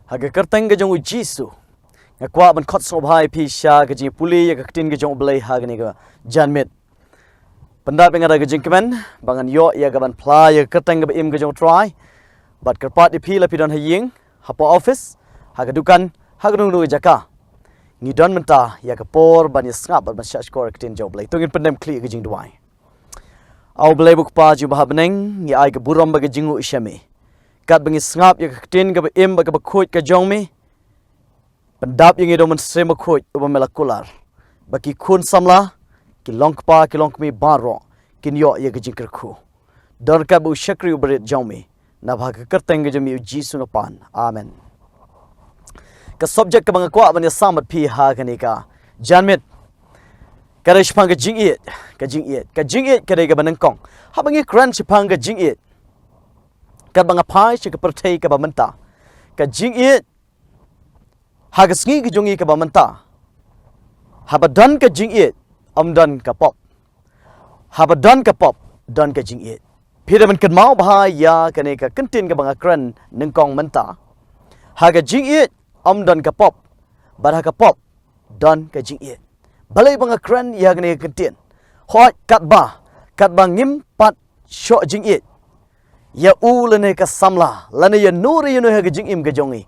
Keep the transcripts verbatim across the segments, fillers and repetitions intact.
Ha ka kyrteng ka jong u Jisu, nga kwah ban khot sngewbha ïa phi sha ka jingpule ïa ka ktien ka jong u Blei ha kane ka janmiet. Pyndap ïa nga da ka jingkmen ba ngan ïoh ïa ka ban phla ïa ka kyrteng kaba im ka jong u Trai. Bad kyrpad ïa phi la phi don ha ïing, hapoh office, ha ka dukan, ha kano kano ka jaka. Ngi don mynta ïa ka por ban ïa sngap bad ban shahshkor ïa ka ktien jong u Blei. To ngin pyndem khlieh ïa ka jingduwai. A u Blei ba u Kpa jong ngi ba ha bneng, ngi ai ka burom bad ka jingnguh sha me. Katba ngi sngap ïa ka ktien kaba im bad kaba khuid ka jong me, pyndap ïa ngi da u Mynsiem Bakhuid uba me la kular, ba ki khun samla, ki longkpa ki longkmie baroh kin ïoh ïa ka jingkyrkhu. Don ryngkat bad u shakri u barit jong me, naba ha ka kyrteng ka jong me u Jisu nga pan. Amen. Ka subject kaba nga kwah ban ïa sam bad phi ha kane ka janmiet ka dei shaphang ka jingïeit, ka jingïeit, ka jingïeit ka dei kaba nyngkong. Haba ngi kren shaphang ka jingïeit, katba nga phai sha ka pyrthei kaba mynta, ka jingïeit ha ka sngi ka jong ngi kaba mynta, haba don ka jingïeit, ym don ka pop. Haba don ka pop, don ka jingïeit. Phi dei ban kynmaw bha ïa kane ka kyntien kaba nga kren nyngkong mynta. Ha ka jingïeit, ym don ka pop. Bad ha ka pop, don ka jingïeit. Balei ba nga kren ïa kane ka kyntien? Hooid, katba, katba ngim pat shoh jingïeit ïa u lane ka samla, lane ïa no re ïa no ha ka jingim ka jong ngi,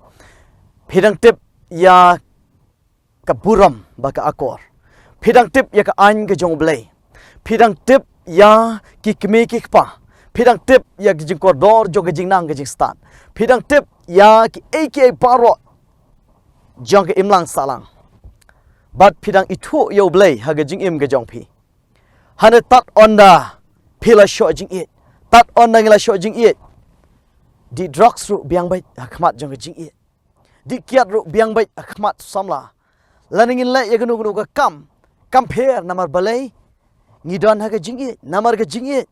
phi dang tip ïa ka burom bad ka akor. Phi dang tip ïa ka aiñ ka jong u Blei. Phi dang tip ïa ki kmie ki kpa. Phi dang tip ïa ki jingkordor jong ka jingnang ka jingstad. Phi dang tip ïa kiei kiei baroh jong ka imlang sahlang. Bad phi dang ithuh ïa u Blei ha ka jingim ka jong phi. Hynrei tad ynda phi la shoh jingïeit, tad ynda ngi la shoh jingïeit, dih drugs ruh biang beit ha khmat jong ka jingïeit. Dih kiad ruh biang beit ha khmat samla. Lane ngin leh ïa kano kano ka kam, kam pher. Namar balei? Ngi don ha ka jingïeit. Namar ka jingïeit,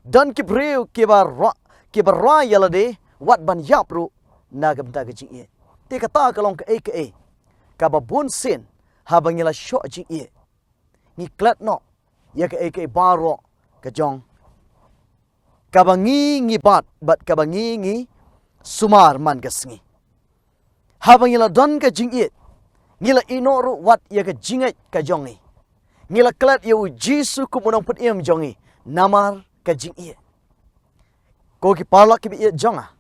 don ki briew kiba rwai, kiba rwai ïa lade wat ban ïap ruh na ka bynta ka jingïeit. Te kata ka long kaei kaei kaba bun sien haba ngi la shoh jingïeit, ngi klet noh ïa kaei kaei baroh ka jong kaba ngi ngi bat bad kaba ngi ngi sumar man ka sngi. Haba ngi la don ka jingïeit, ngi la ïehnoh ruh wat ïa ka jingngeit ka jong ngi. Ngi la klet ïa u Jisu kum u nongpynim jong ngi namar ka jingïeit. Ko ki paralok kiba ïeit jong nga,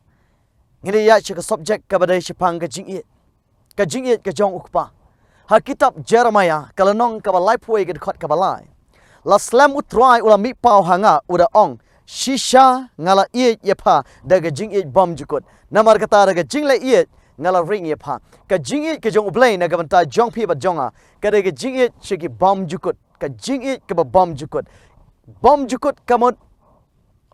ngin ïa ïaid sha ka subject kaba dei shaphang ka jingïeit, ka jingïeit ka jong u Kpa. Ha kitab Jeremiah ka lynnong kaba laiphew wei ka dkhot kaba lai, la slem u Trai u la mihpaw ha nga u da ong, shisha nga la ïeit ïa pha da ka jingïeit bymjukut. Namar kata da ka jingleh ïeit nga la ring ïa pha. Ka jingïeit ka jong u Blei na ka bynta jong phi bad jong nga ka dei ka jingïeit sha ki bymjukut, ka jingïeit kaba bymjukut. Bymjukut ka mut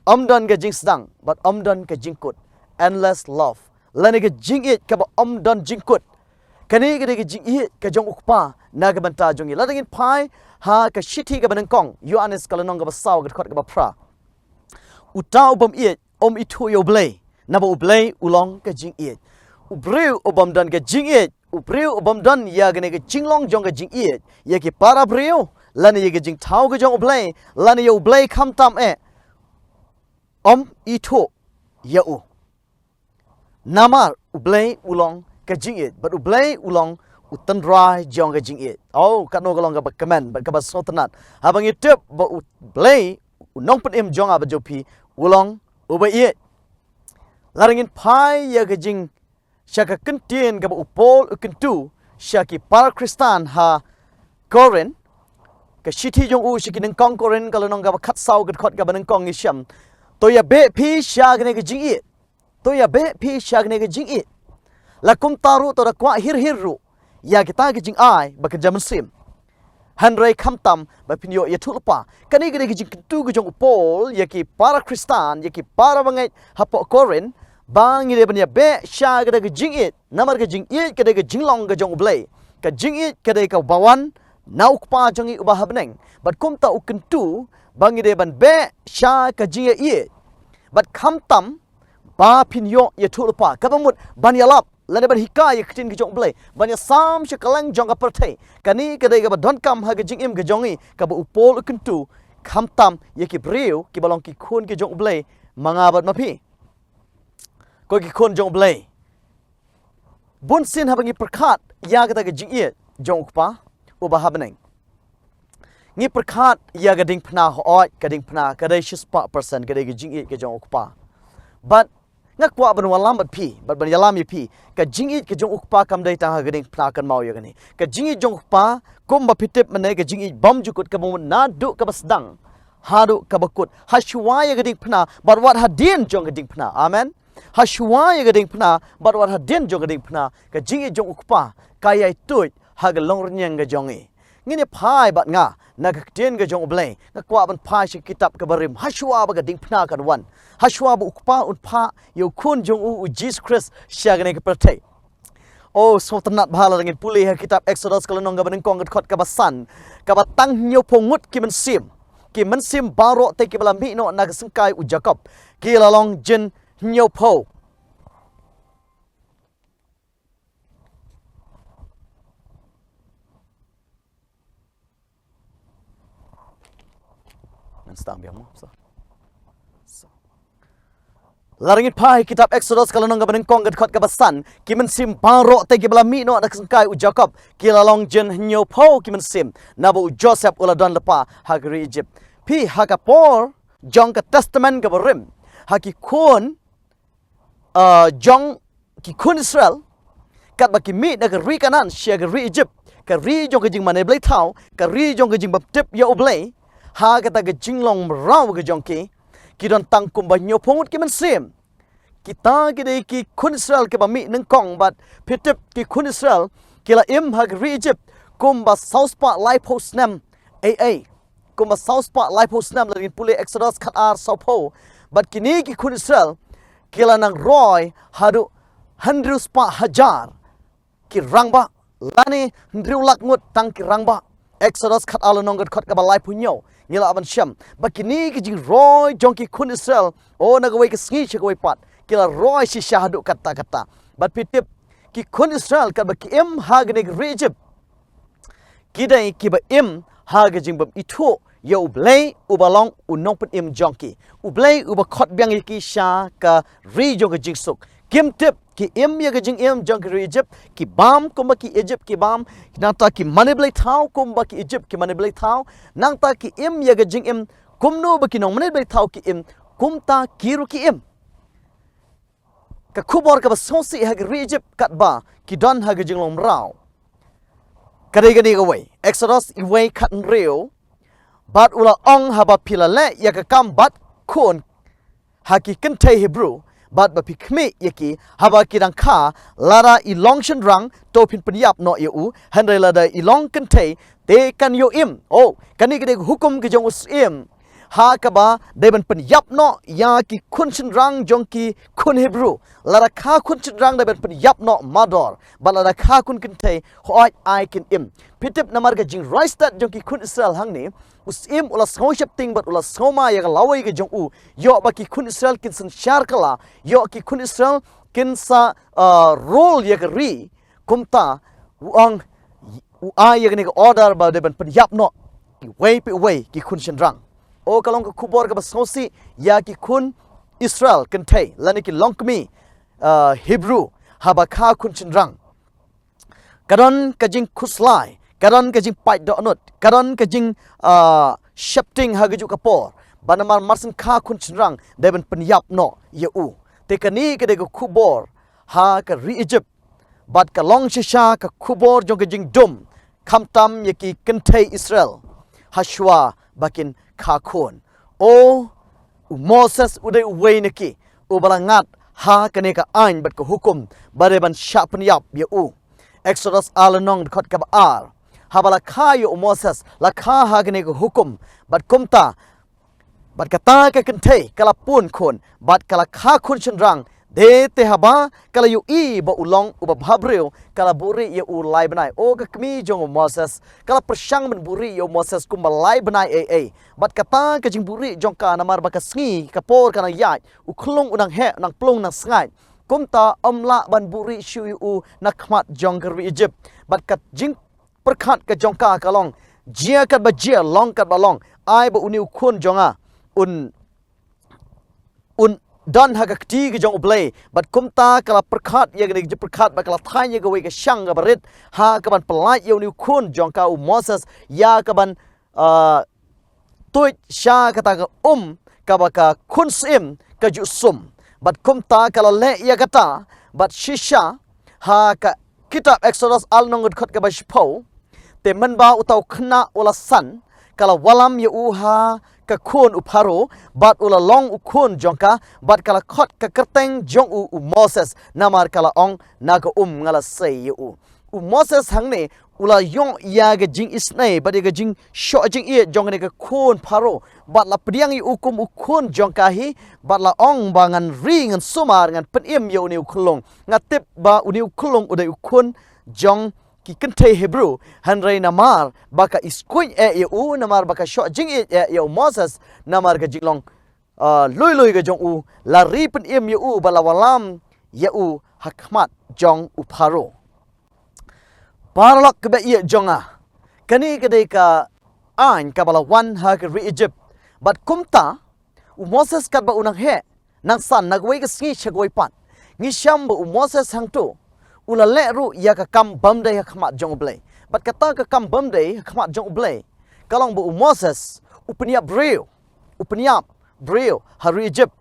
ym don ka jingsdang bad ym don ka jingkut. Endless love. Lane ka jingïeit kaba ym don jingkut. Kane ka dei ka jingïeit ka jong u Kpa na ka bynta jong ngi. Lada ngin phai ha ka shithi kaba nyngkong Ïoannis ka lynnong kaba saw ka dkhot kaba phra, uta u bym ïeit um ithuh ïa u Blei, naba u Blei u long ka jingïeit. U briew u bym don ka jingïeit, u briew u bym don ïa kane ka jinglong jong ka jingïeit ïa ki para briew, lane ïa ka jingthaw ka jong u Blei, lane ïa u Blei khamtam eh, um ithuh ïa u. Namar u Blei u long ka jingïeit bad u Blei u long u tynrai jong ka jingïeit. Oh, katno ka long kaba kmen bad kaba sngewtynnat haba ngi tip ba u Blei u nongpynim jong nga bad jong phi u long uba ïeit. Lada ngin phai ïa ka jing sha ka kyntien kaba u Paul u kyntu sha ki para Khristan ha Korinth, ka shithi jong u sha ki nyngkong Korinth ka lynnong kaba khatsaw ka dkhot kaba nyngkong ngi shem, to ïa beh phi sha kane ka jingïeit. To ïa beh phi sha kane ka jingïeit. La kumta ruh to da kwah hir hir ruh ïa kita ki jingai ba kynja mynsiem. Hynrei khamtam ba phin ïoh ïathuhlypa. Kane ka dei ka jingkyntu ka jong u Paul ïa ki para Khristan, ïa ki para bangeit hapoh Korinth, ba ngi dei ban ïa beh sha kata ka jingïeit. Namar ka jingïeit ka dei ka jinglong ka jong u Blei. Ka jingïeit ka dei kaba wan na u Kpa jong ngi uba ha bneng. Bad kumta u kyntu ba ngi dei ban beh sha ka jingïeit. Bad khamtam ba phin ïoh ïathuhlypa, kaba mut ban ïalap lane ban hikai ïa ka ktien ka jong u Blei, ban ïasam sha kylleng jong ka pyrthei. Kane ka dei kaba donkam ha ka jingim ka jong ngi, kaba u Paul u kyntu khamtam ïa ki briew kiba long ki khun ki jong u Blei, ma nga bad ma phi. Ko ki khun jong u Blei, Bun sien haba ngi pyrkhat ïa kata ka jingïeit jong u Kpa uba ha bneng, ngi pyrkhat ïa ka diengphna, hooid, ka diengphna ka dei shispah percent ka dei ka jingïeit ka jong u Kpa. Bad nga kwah ban wallam bad phi, bad ban ïalam ïa phi, ka jingïeit ka jong u Kpa kam dei tang ha ka diengphna, kynmaw ïa kane. Ka jingïeit jong u Kpa, kumba phi tip mynne, ka jingïeit bymjukut kaba mut naduh kaba sdang haduh kaba kut, hashuwa ïa ka diengphna bad wat hadien jong ka diengphna. Amen. Hashuwa ïa ka diengphna bad wat hadien jong ka diengphna, ka jingïeit jong u Kpa ka ïai tuid ha ka longrynïeng ka jong ngi. Ngin ïa phai bad nga na ka ktien ka jong u Blei. Nga kwah ban phai sha ka kitab kaba rim hashuwa ba ka diengphna kan wan, hashuwa ba u Kpa un phah ïa u Khun jong u, u Jisu Khrist, sha kane ka pyrthei. O, sngewtynnat bha lada ngin pule ha ka kitab Exodus ka lynnong kaba nyngkong, ka dkhot kaba san, kaba tang hynñiewphew ngut ki mynsiem, ki mynsiem baroh te kiba la mih noh na ka syngkai u Jakob, ki la long jin hynñiewphew. Ngan start biang mo. So. So. Lada ngin phai ha ka kitab Exodus ka lynnong kaba nyngkong, ka dkhot kaba san, ki mynsiem baroh te kiba la mih noh na ka syngkai u Jakob, ki la long jin hynñiewphew ki mynsiem, naba u Joseph u la don lypa ha ka ri Egypt. Phi, ha ka por jong ka Testament kaba rim, ha ki khun, ah, jong ki khun Israel, katba ki mih na ka ri Kanaan sha ka ri Egypt, ka ri jong ka jingmane blei thaw, ka ri jong ka jingbymtip ïa u Blei, ha kata ka jinglong mraw ka jong ki, ki don tang kumba hynñiewphew ngut ki mynsiem. Kita ki dei ki khun Israel kiba mih nyngkong, bad phi tip ki khun Israel ki la im ha ka ri Egypt kumba sawspah laiphew snem. Ei, ei. Kumba sawspah laiphew snem, lada ngin pule Exodus khatar sawphew. Bad kine ki khun Israel ki la nang roi haduh hynriew spah hajar ki rangbah, lane hynriew lak ngut tang ki rangbah. Exodus khatar lynnong, ka dkhot kaba laiphew hynñiew. Ngi lah ban shem ba kine ki jingroi jong ki khun Israel, o, na kawei ka sngi sha kawei pat, ki la roi shisha haduh katta katta. Bad phi tip, ki khun Israel katba ki im ha kane ka ri Egypt, ki dei kiba im ha ka jingbym ithuh ïa u Blei uba long u nongpynim jong ki, u Blei uba khot biang ïa ki sha ka ri jong ka jingsuk. Kim tip, ki im ïa ka jingim jong ka ri Egypt, ki bam kumba ki Egypt ki bam, nangta ki mane blei thaw kumba ki Egypt ki mane blei thaw, nangta ki im ïa ka jingim kumno ba ki nongmane blei thaw ki im, kumta ki ruh ki im. Ka khubor kaba sngewsih ha ka ri Egypt katba ki don ha ka jinglong mraw, ka dei kane kawei, Exodus wei khathynriew. Bad u la ong, haba phi la leh ïa ka kam bad khun ha ki kynthei Hebru, bad ba phi khmih ïa ki, haba ki dang kha, lada i long shynrang to phin pynïap noh ïa u, hynrei lada i long kynthei te kan ïoh im. O, kane ka dei ka hukum ka jong u syiem ha kaba dei ban pynïap noh ïa ki khun shynrang jong ki khun Hebru. Lada kha khun shynrang dei ban pynïap noh, mardor. Bad lada kha khun kynthei, hooid, ai kin im. Phi tip, namar ka jingroi stet jong ki khun Israel hangne, u syiem u la sngew sheptieng bad u la sngewma ïa ka lawei ka jong u, ïoh ba ki khun Israel kin synshar kylla, ïoh ki khun Israel kin sa, ah, rule ïa ka ri. Kumta u ong, u ai ïa kane ka order ba dei ban pynïap noh iwei pa iwei ki khun shynrang. O, ka long ka khubor kaba sngewsih ïa ki khun Israel kynthei lane ki longkmie, ah, Hebru, haba kha khun shynrang. Ka don ka jingkhuslai, ka don ka jingpait dohnud, ka don ka jing, ah, sheptieng ha kajuh ka por ba namar mar syn kha khun shynrang dei ban pynïap noh ïa u. Te kane ka dei ka khubor ha ka ri Egypt. Bad ka long shisha ka khubor jong ka jingdum, khamtam ïa ki kynthei Israel, hashuwa ba kin kha khun. O, u Moses u dei uwei na ki uba la ngat ha kane ka aiñ bad ka hukum ba dei ban shah pynïap ïa u. Exodus ar lynnong, dkhot kaba ar. Haba la kha ïa u Moses, la kha ha kane ka hukum, bad kumta, bad kata ka kynthei ka la pun khun bad ka la kha khun shynrang. De te haba ka la ïohi ba u long uba bhabriew, ka la buhrieh ïa u lai bnai. O, ka kmie jong u Moses, ka la pyrshang ban buhrieh ïa u Moses kumba lai bnai ei ei. Bad kata ka jingbuhrieh jong ka, namar ba ka sngi ka por ka nang ïaid, u khlung u nang heh, u nang plung, u nang sngaid. Kumta ym lah ban buhrieh shuh ïa u na khmat jong ka ri Egypt. Bad ka jing pyrkhat ka jong ka ka long, jia katba jia, long katba long, ai ba une u khun jong nga un, un, don ha ka kti ka jong U Blei, bad kumta ka la pyrkhat ïa kane ka jingpyrkhat, bad ka la thaiñ ïa kawei ka shang kaba rit, ha kaban pyllait ïa une u khun jong ka u Moses, ïa kaban, ah, tuid sha kata ka um kaba ka khun syiem ka ju sum. Bad kumta ka la leh ïa kata, bad shisha ha ka kitab Exodus ar lynnong ka dkhot kaba shiphew, te mynba uta u khynnah u la san, ka la wallam ïa u ha ka khun u Pharaoh, bad u la long u khun jong ka, bad ka la khot ka kyrteng jong u u Moses, namar ka la ong, na ka um nga la sei ïa u. U Moses hangne, u la ïoh ïa ka jingisynei, bad ïa ka jingshoh jingïeit jong kane ka khun Pharaoh, bad la pdiang ïa u kum u khun jong ka hi, bad la ong ba ngan ri ngan sumar ngan pynim ïa une u khyllung. Nga tip ba une u khyllung u dei u khun jong ki kynthei Hebru, hynrei namar ba ka iskuid eh ïa u, namar ba ka shoh jingïeit eh ïa u Moses, namar ka jinglong, ah, lui lui ka jong u, la ri pynim ïa u, bad la wallam ïa u ha khmat jong u Pharaoh. Paralok kiba ïeit jong nga, kane ka dei ka aiñ kaba la wan ha ka ri Egypt. Bad kumta, u Moses katba u nang heh, nang san na kawei ka sngi sha kawei pat, ngi shem ba u Moses hangto, u la leh ruh ïa ka kam bym dei ha khmat jong U Blei. Bad kata ka kam bym dei ha khmat jong U Blei, ka long ba u Moses, u pynïap briew, u pynïap briew ha ri Egypt.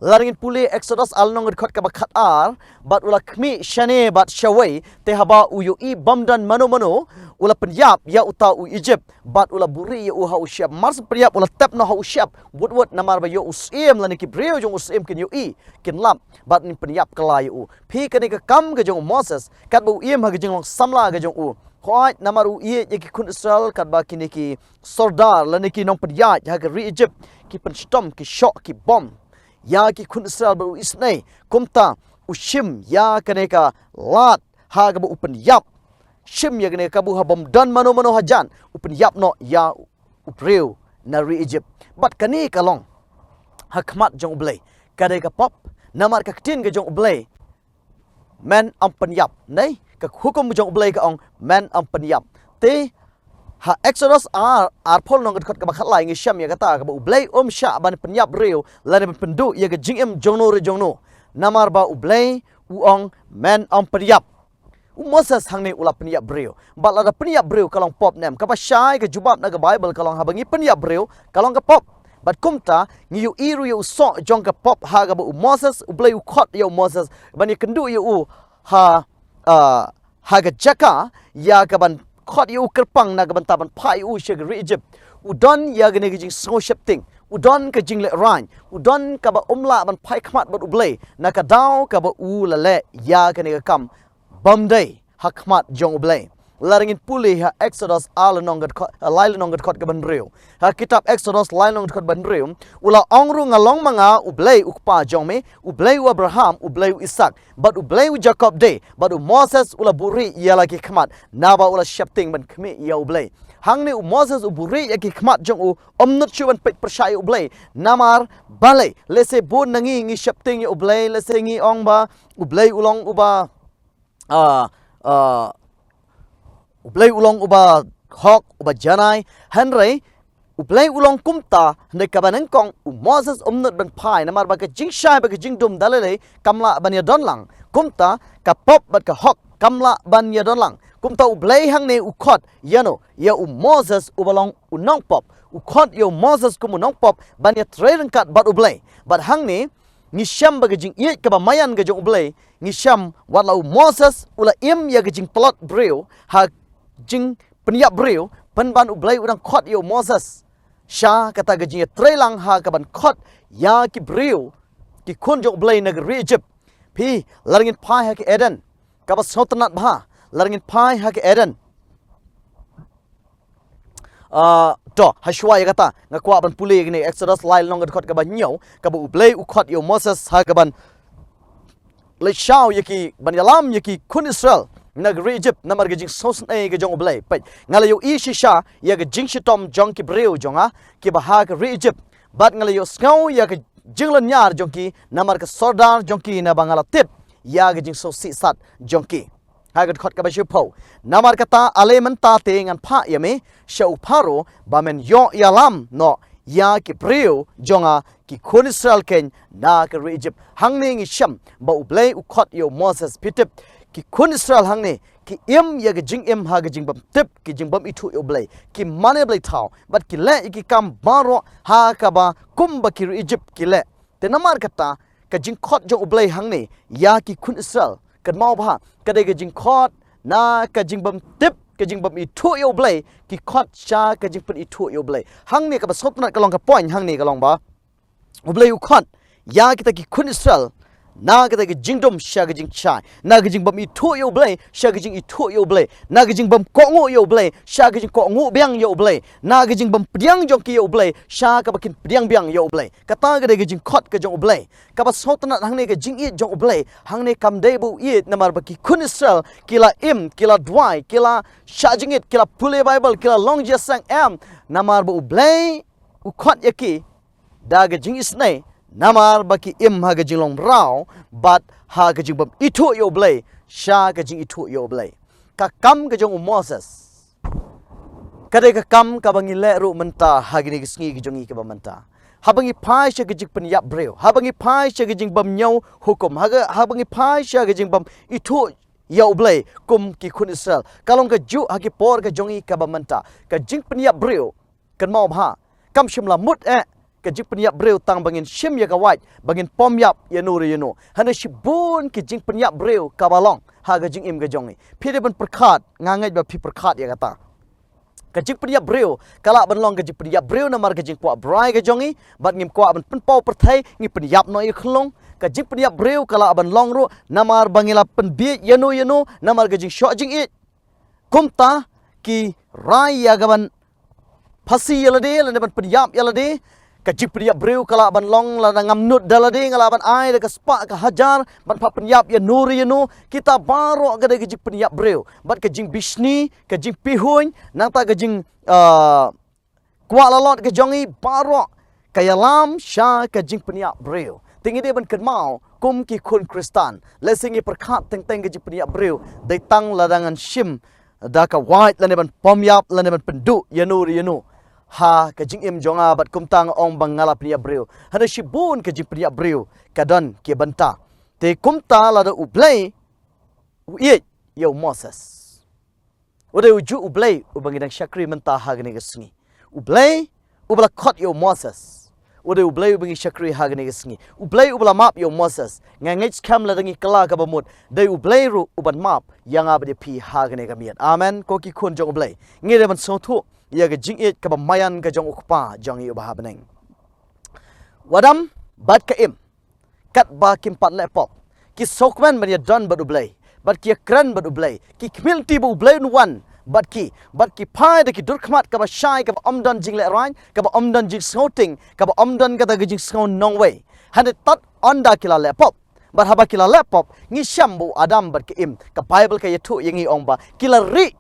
Lada ngin pule Exodus ar lynnong ka dkhot kaba khatar, bad u la khmih shane bad shawei, te haba u ïohi bym don mano mano, u la pynïap ïa uta u Egypt, bad u la buhrieh ïa u ha u shyiap. Mar shu pynïap u la tep noh ha u shyiap, wut wut namar ba ïoh u syiem lane ki briew jong u syiem kin ïohi, kin lap, bad kin pynïap kylla ïa u. Phi, kane ka kam ka jong u Moses, katba u im ha ka jinglong samla ka jong u, hooid namar u ïeit ïa ki khun Israel, katba kine ki sordar lane ki nongpynïaid ha ka ri Egypt ki pynshitom, ki shoh, ki bom ïa ki khun Israel bad u isynei. Kumta u shim ïa kane ka lad ha kaba u pynïap, shim ïa kane ka kabu ha bym don mano mano hajan, u pynïap noh ïa u briew na ri Egypt. Bad kane ka long ha khmat jong U Blei ka dei ka pop, namar ka ktien ka jong U Blei, men ym pynïap, ne? Ka hukum jong U Blei ka ong men ym pynïap. Te ha Exodus ar, arphew lynnong ka dkhot kaba khatlai ngi shem ïa kata, kaba U Blei um shah ban pynïap briew lane ban pynduh ïa ka jingim jongno re jongno, namar ba U Blei u ong men ym pynïap. U Moses hangne u la pynïap briew. Bad lada pynïap briew ka long pop ne em? Kaba shai, ka jubab na ka Baibl ka long haba ngi pynïap briew ka long ka pop. Bad kumta ngi ïohi ruh ïa u soh jong ka pop ha kaba u Moses, U Blei u khot ïa u Moses ban ïakynduh ïa u ha, ah, ha ka jaka ïa kaban khot ïa u kyrpang na ka bynta ban phah ïa u sha ka ri Egypt. U don ïa kane ka jingsngew sheptieng, u don ka jinglehraiñ, u don kaba um lah ban phai khmat bad U Blei na ka daw kaba u la leh ïa kane ka kam bym dei ha khmat jong U Blei. Lada ngin pule ha Exodus ar lynnong ka dkhot, lai lynnong ka dkhot kaba hynriew. Ha kitab Exodus lai lynnong ka dkhot ba hynriew, u la ong ruh, nga long ma nga U Blei u kpa jong me, U Blei u Abraham, U Blei u Isak, bad U Blei u Jakob de. Bad u Moses u la buhrieh ïa la ki khmat, naba u la sheptieng ban khmih ïa U Blei. Hangne u Moses u buhrieh ïa ki khmat jong u, um nud shuh ban peit pyrshah ïa U Blei. Namar balei, lehse bun na ngi ngi sheptieng ïa U Blei, lehse ngi ong ba U Blei u long uba, ah, ah, U Blei u long uba hok, uba janai, hynrei U Blei u long kumta, hynrei kaba nyngkong u Moses um nud ban phai, namar ba ka jingshai bad ka jingdum da lei lei kam lah ban ïadon lang. Kumta ka pop bad ka hok kam lah ban ïadon lang. Kumta U Blei hangne u khot ïano, ïa u Moses uba long u nongpop. U khot ïa u Moses kum u nongpop ban ïatrei ryngkat bad U Blei. Bad hangne ngi shem ba ka jingïeit kaba maïan ka jong U Blei, ngi shem wat la u Moses u la im ïa ka jingtlot briew ha jingpynïap briew, pynban U Blei u dang khot ïa u Moses sha kata ka jingïatreilang ha kaban khot ïa ki briew, ki khun jong U Blei na ka ri Egypt. Phi, lada ngin phai ha ka Eden kaba sngewtynnat bha, lada ngin phai ha ka Eden. Ah, to, ha shuwa ïa kata, nga kwah ban pule ïa kane Exodus lai lynnong ka dkhot kaba hynñiew, kaba U Blei u khot ïa u Moses ha kaban leit shaw ïa ki, ban ïalam ïa ki khun Israel na ka ri Egypt namar ka jingsngewsynei ka jong U Blei. Peit, nga la ïohi shisha ïa ka jingshitom jong ki briew jong nga kiba ha ka ri Egypt, bad nga la ïohsngew ïa ka jinglynñiar jong ki namar ka sordar jong ki, naba nga la tip ïa ka jingsngewsih sat jong ki. Ha ka dkhot kaba shiphew. Namar kata, ale mynta te ngan phah ïa me sha u Pharaoh ba men ïoh ïalam noh ïa ki briew jong nga ki khun Israel keiñ na ka ri Egypt. Hangne ngi shem ba U Blei u khot ïa u Moses, phi tip, ki khun Israel hangne ki im ïa ka jingim ha ka jingbym tip, ka jingbym ithuh ïa U Blei. Ki mane blei thaw bad ki leh ïa ki kam baroh ha kaba kum ba ki ri Egypt ki leh. Te namar kata ka jingkhot jong U Blei hangne ïa ki khun Israel, kynmaw bha, ka dei ka jingkhot na ka jingbym tip, ka jingbym ithuh ïa U Blei, ki khot sha ka jingpynithuh ïa U Blei. Hangne kaba sngewtynnat ka long, ka point hangne ka long ba U Blei u khot ïa kita ki khun Israel na kata ka jingdum sha ka jingshai, na ka jingbym ithuh ïa U Blei sha ka jingithuh ïa U Blei, na ka jingbym kohnguh ïa U Blei sha ka jingkohnguh biang ïa U Blei, na ka jingbym pdiang jong ki ïa U Blei sha kaba kin pdiang biang ïa U Blei. Kata ka dei ka jingkhot ka jong U Blei. Kaba sngewtynnat hangne ka jingïeit jong U Blei, hangne kam dei ba u ïeit namar ba ki khun Israel ki la im, ki la duwai, ki la shah jingit, ki la pule Baibl, ki la long jingïaseng, em, namar ba U Blei u khot ïa ki da ka jingisynei, namar ba ki im ha ka jinglong mraw bad ha ka jingbym ithuh ïa U Blei sha ka jingithuh ïa U Blei. Ka kam ka jong u Moses ka dei ka kam kaba ngi leh ruh mynta ha kine ki sngi ki jong ngi kiba mynta. Haba ngi phai sha ka jingpynïap briew, haba ngi phai sha ka jingbymñiew hukum, haba, haba ngi phai sha ka jingbym ithuh ïa U Blei kum ki khun Israel, ka long kajuh ha ki por ka jong ngi kaba mynta. Ka jingpynïap briew, kynmaw bha, kam shym la mut eh ka jingpynïap briew tang ba ngin shim ïa ka wait, ba ngin pom ïap ïa no re ïa no. Hynrei shibun ki jingpynïap briew kaba long ha ka jingim ka jong ngi. Phi dei ban pyrkhat, nga ngeit ba phi pyrkhat ïa kata. Ka jingpynïap briew ka lah ban long ka jingpynïap briew namar ka jingkwah brai ka jong ngi, bad ngim kwah ban pynpaw pyrthei, ngi pynïap noh ïa ka khyllung. Ka jingpynïap briew ka lah ban long ruh namar ba ngi la pynbieit ïa no ïa no, namar ka jingshoh jingïeit. Kumta ki rai ïa ka ban phasi ïa lade lane ban pynïap ïa lade. Ka jingpynïap briew ka lah ban long lada ngam nud da lade, nga lah ban ai da ka spah ka hajar ban phah pynïap ïa no re ïa no. Kita baroh ka dei ka jingpynïap briew. Bad ka jingbishni, ka jingpihuiñ, nangta ka jing, ah, kwah lalot ka jong ngi, baroh ka ïalam sha ka jingpynïap briew. Te ngi dei ban kynmaw kum ki khun Khristan, lehse ngi pyrkhat teng teng ka jingpynïap briew dei tang lada ngan shim da ka wait lane ban pom ïap lane ban pynduh ïa no re ïa no ha ka jingim jong nga, bad kumta nga ong ba nga la pynïap briew. Hynrei shibun ka jingpynïap briew ka don ki bynta. Te kumta lada U Blei u ïeit ïa u Moses, u dei ujuh U Blei uba ngi dang shakri mynta ha kane ka sngi. U Blei uba la khot ïa u Moses, u dei U Blei uba ngi shakri ha kane ka sngi. U Blei uba la map ïa u Moses. Nga ngeit skhem lada ngi kylla kaba mut, dei U Blei ruh uban map ïa nga bad ïa phi ha kane ka miet. Amen. Ko ki khun jong U Blei, ngi dei ban sngewthuh ïa ka jingïeit kaba maïan ka jong U Kpa jong ngi uba ha bneng. U Adam bad ka Im, katba kim pat leh pop, ki sngewkmen ban ïadon bad U Blei, bad ki ïakren bad U Blei, ki khmih lynti ba U Blei un wan bad ki, bad ki phai da ki dur khmat kaba shai, kaba ym don jinglehrain, kaba ym don jingsngewtieng, kaba ym don kata ka jingsngew nongwei. Hynrei tad ynda ki la leh pop, bad haba ki la leh pop, ngi shem ba u Adam bad ka Im, ka Baibl ka ïathuh ïa ngi, ong ba ki la rieh,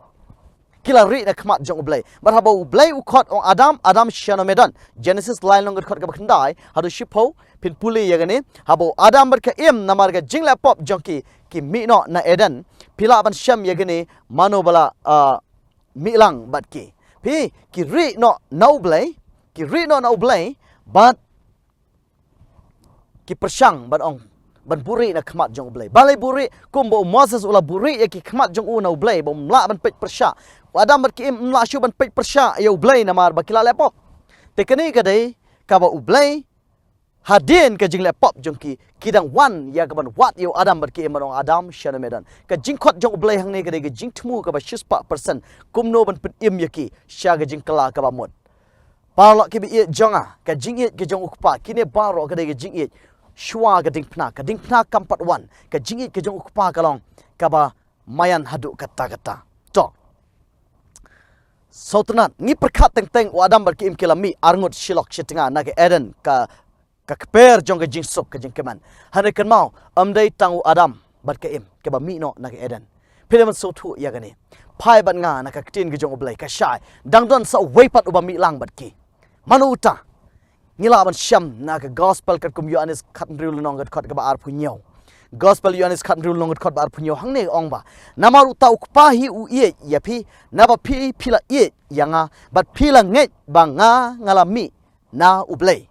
ki la rieh na khmat jong U Blei. Bad haba U Blei u khot, ong Adam, Adam, shano me don? Jenesis lai lynnong ka dkhot kaba khyndai haduh shiphew, phin pule ïa kane. Haba u Adam bad ka Im, namar ka jingleh pop jong ki, ki mih noh na Eden. Phi lah ban shem ïa kane, mano ba la, ah, mih lang bad ki? Phi, ki rieh noh na U Blei, ki rieh noh na U Blei, bad ki pyrshang ban ong, ban buhrieh na khmat jong U Blei. Balei buhrieh? Kumba u Moses u la buhrieh ïa ki khmat jong u na U Blei, ba um lah ban peit pyrshah. U Adam bad ka Im ym lah shuh ban peit pyrshah ïa U Blei namar ba ki la leh pop. Te kane ka dei kaba U Blei, hadien ka jingleh pop jong ki, ki dang wan ïa kaban wad ïa u Adam bad ka Im, ban ong, Adam, shano me don? Ka jingkhot jong U Blei hangne ka dei ka jingthmu kaba shispah persen kumno ban pynim ïa ki sha ka jingkylla kaba mut. Paralok kiba ïeit jong nga, ka jingïeit ka jong U Kpa, kine baroh ka dei ka jingïeit shuwa ka diengphna. Ka diengphna kam pat wan. Ka jingïeit ka jong U Kpa ka long kaba maïan haduh katta katta. To, sngewtynnat, ngi pyrkhat teng teng u Adam bad ka Im ki la mih arngut shilok shitnga na ka Eden, ka, ka kper jong ka jingsuk, ka jingkmen. Hynrei kynmaw, ym dei tang u Adam bad ka Im kiba mih noh na ka Eden. Phi dei ban sngewthuh ïa kane. Phai bad nga na ka ktien ka jong U Blei, ka shai, dang don sa uwei pat uba mih lang bad ki. Mano uta? Ngi lah ban shem na ka Gospel katkum u Ïoannis khathynriew lynnong ka dkhot kaba arphew hynñiew. Gospel u Ïoannis khathynriew lynnong ka dkhot ba arphew hynñiew, hangne ong ba, namar uta U Kpa hi u ïeit ïa phi, naba phi, phi la ïeit ïa nga, bad phi la ngeit ba nga, nga la mih na U Blei.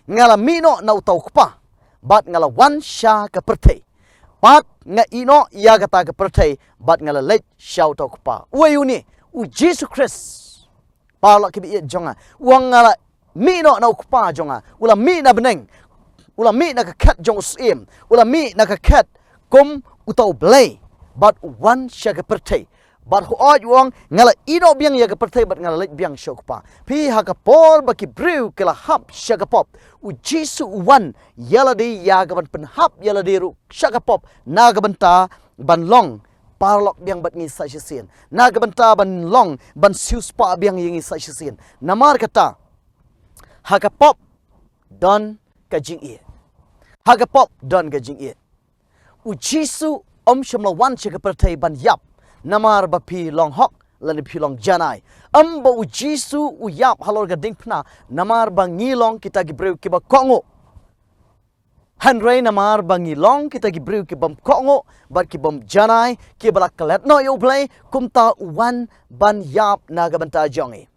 Nga la mih noh na uta u kpa, bad nga la wan sha ka pyrthei. Bad nga ïeh noh ïa kata ka pyrthei, bad nga la leit sha uta u kpa. Uei une? U Jisu Khrist. Paralok kiba ïeit jong nga. U ong nga la mih noh na u kpa jong nga. U la mih na bneng. U la mih na ka khet jong u syiem. U la mih na ka khet kum uta u Blei. Bad u wan sha ka pyrthei. Bad hooid u ong nga la ïeh noh biang ïa ka pyrthei bad nga la leit biang sha u kpa. Phi ha ka por ba ki briew ki la hap sha ka pop. U Jisu u wan ïa lade ïa ka ban pynhap ïa lade ruh sha ka pop. Na ka bynta ban long paralok biang bad ngi sa shisien. Na ka bynta ban long ban siewspah biang ïa ngi sa shisien. Namar kata ha ka pop don ka jingïeit. Ha ka pop don ka jingïeit. U Jisu um shym la wan sha ka pyrthei ban ïap namar ba phi long hok lane phi long janai. Em ba u Jisu u ïap halor ka diengphna namar ba ngi long kita ki briew kiba kohnguh. Hynrei namar ba ngi long kita ki briew kibym kohnguh bad kibym janai, kiba la klet noh ïa U Blei, kumta u wan ban ïap na ka bynta jong ngi.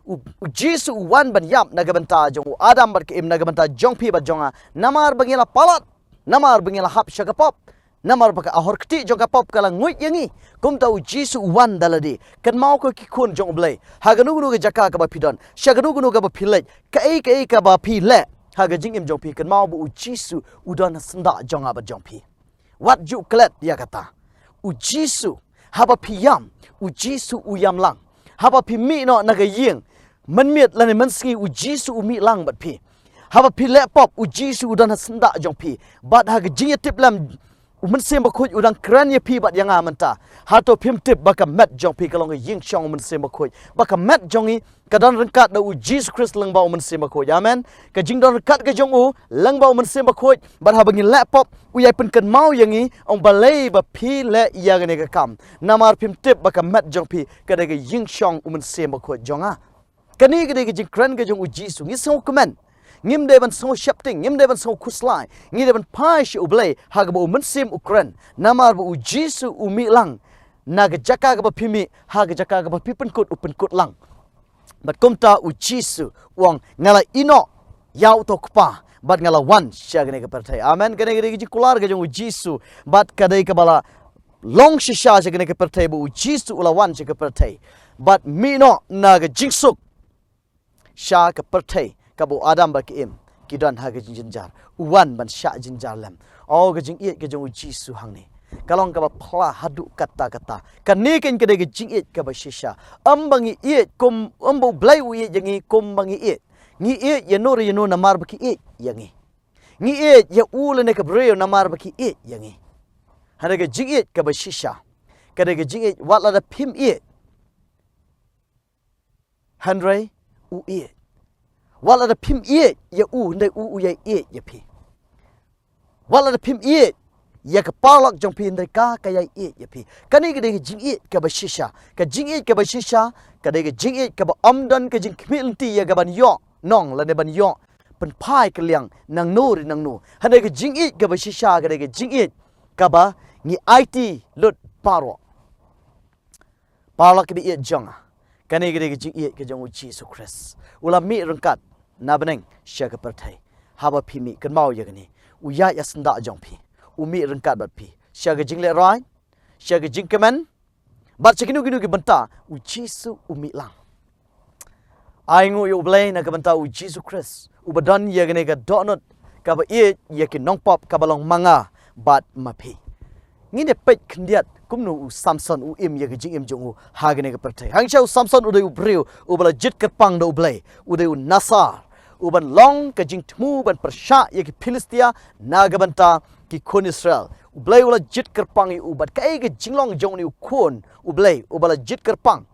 U, u Jisu u wan ban ïap na ka bynta jong u Adam bad ka Im, na ka bynta jong phi bad jong nga. Namar ba ngi la palat, namar ba ngi la hap sha ka pop, namar ba ka ahor kti jong ka pop ka la nguid ïa ngi. Kumta u Jisu u wan da lade. Kynmaw ko ki khun jong U Blei. Ha kano kano ka jaka kaba phi don, sha kano kano kaba phi leit, kaei kaei kaba phi leh ha ka jingim jong phi, kynmaw ba u Jisu u don ha syndah jong nga bad jong phi. Wat ju klet ïa kata. U Jisu, haba phi ïam, u Jisu u ïam lang. Haba phi mih noh na ka ïing mynmiet lane mynsngi, u Jisu u mih lang bad phi. Haba phi leh pop, u Jisu u don ha syndah jong phi. Bad ha ka jingïatiplem, u Mynsiem Bakhuid u dang kren ïa phi bad ïa nga mynta. Hato phim tip ba ka met jong phi ka long ka ïingshong u Mynsiem Bakhuid? Ba ka met jong ngi ka don ryngkat da u Jisu Khrist lyngba u Mynsiem Bakhuid. Amen. Ka jingdon ryngkat ka jong u lyngba u Mynsiem Bakhuid, bad haba ngi leh pop, u ïai pynkynmaw ïa ngi, ong balei ba phi leh ïa kane ka kam. Namar phim tip ba ka met jong phi ka dei ka ïingshong u Mynsiem Bakhuid jong nga. Kane ka dei ka jingkren ka jong u Jisu. Ngi sngewkmen. Ngim dei ban sngewsheptieng, ngim dei ban sngewkhuslai. Ngi dei ban phai sha U Blei ha kaba u Mynsiem u kren. Namar ba u Jisu u mih lang na ka jaka kaba phi mih, ha ka jaka kaba phi pynkut u pynkut lang. Bad kumta u Jisu u ong nga la ïeh noh ïa uta u kpa bad nga la wan sha kane ka pyrthei. Amen. Kane ka dei ka jingkular ka jong u Jisu. Bad ka dei kaba la long shisha sha kane ka pyrthei ba u Jisu u la wan sha ka pyrthei bad mih noh na ka jingsuk sha ka pyrthei kaba u Adam bad ka Im ki don ha ka jingjynjar. U wan ban shah jynjar lem. O, ka jingïeit ka jong u Jisu hangne ka long kaba phylla haduh katta katta. Kane keiñ ka dei ka jingïeit kaba shisha. Em ba ngi ïeit kum, em ba U Blei u ïeit ïa ngi kum ba ngi ïeit. Ngi ïeit ïano re ïano namar ba ki ïeit ïa ngi. Ngi ïeit ïa u lane ka briew namar ba ki ïeit ïa ngi. Hynrei ka jingïeit kaba shisha ka dei ka jingïeit wat lada phim ïeit, hynrei u ïeit. Wat lada phim ïeit ïa u, hynrei u u ïai ïeit ïa phi. Wat lada phim ïeit ïa ka paralok jong phi, hynrei ka ka ïai ïeit ïa phi. Kane ka dei ka jingïeit kaba shisha. Ka jingïeit kaba shisha ka dei ka jingïeit kaba ym don ka jingkhmih lynti ïa ka ban ïoh nong lane ban ïoh pynphai kylliang nangno re nangno. Hynrei ka jingïeit kaba shisha ka dei ka jingïeit kaba ngi aiti lut baroh. Paralok kiba ïeit jong nga, kane ka dei ka jingïeit ka jong u Jisu Khrist. U la mih ryngkat na bneng sha ka pyrthei. Haba phi mih, kynmaw ïa kane. U ïaid ha syndah jong phi. U mih ryngkat bad phi sha ka jinglehrain, sha ka jingkmen, bad sha kino kino ki bynta, u Jisu u mih lang. Ai nguh ïa U Blei na ka bynta u Jisu Khrist uba don ïa kane ka dohnud kaba ïeit ïa ki nongpop kaba long ma nga bad ma phi. Ngin ïa peit khyndiat kumno u Samson u im ïa ka jingim jong u ha kane ka pyrthei. Hangta u Samson u dei u briew uba la jied kyrpang da U Blei, u dei u Nasar, uban long ka jingthmu ban pyrshah ïa ki Philistia na ka bynta ki khun Israel. U Blei u la jied kyrpang ïa u bad kaei ka jinglong jong une u khun U Blei uba la jied kyrpang.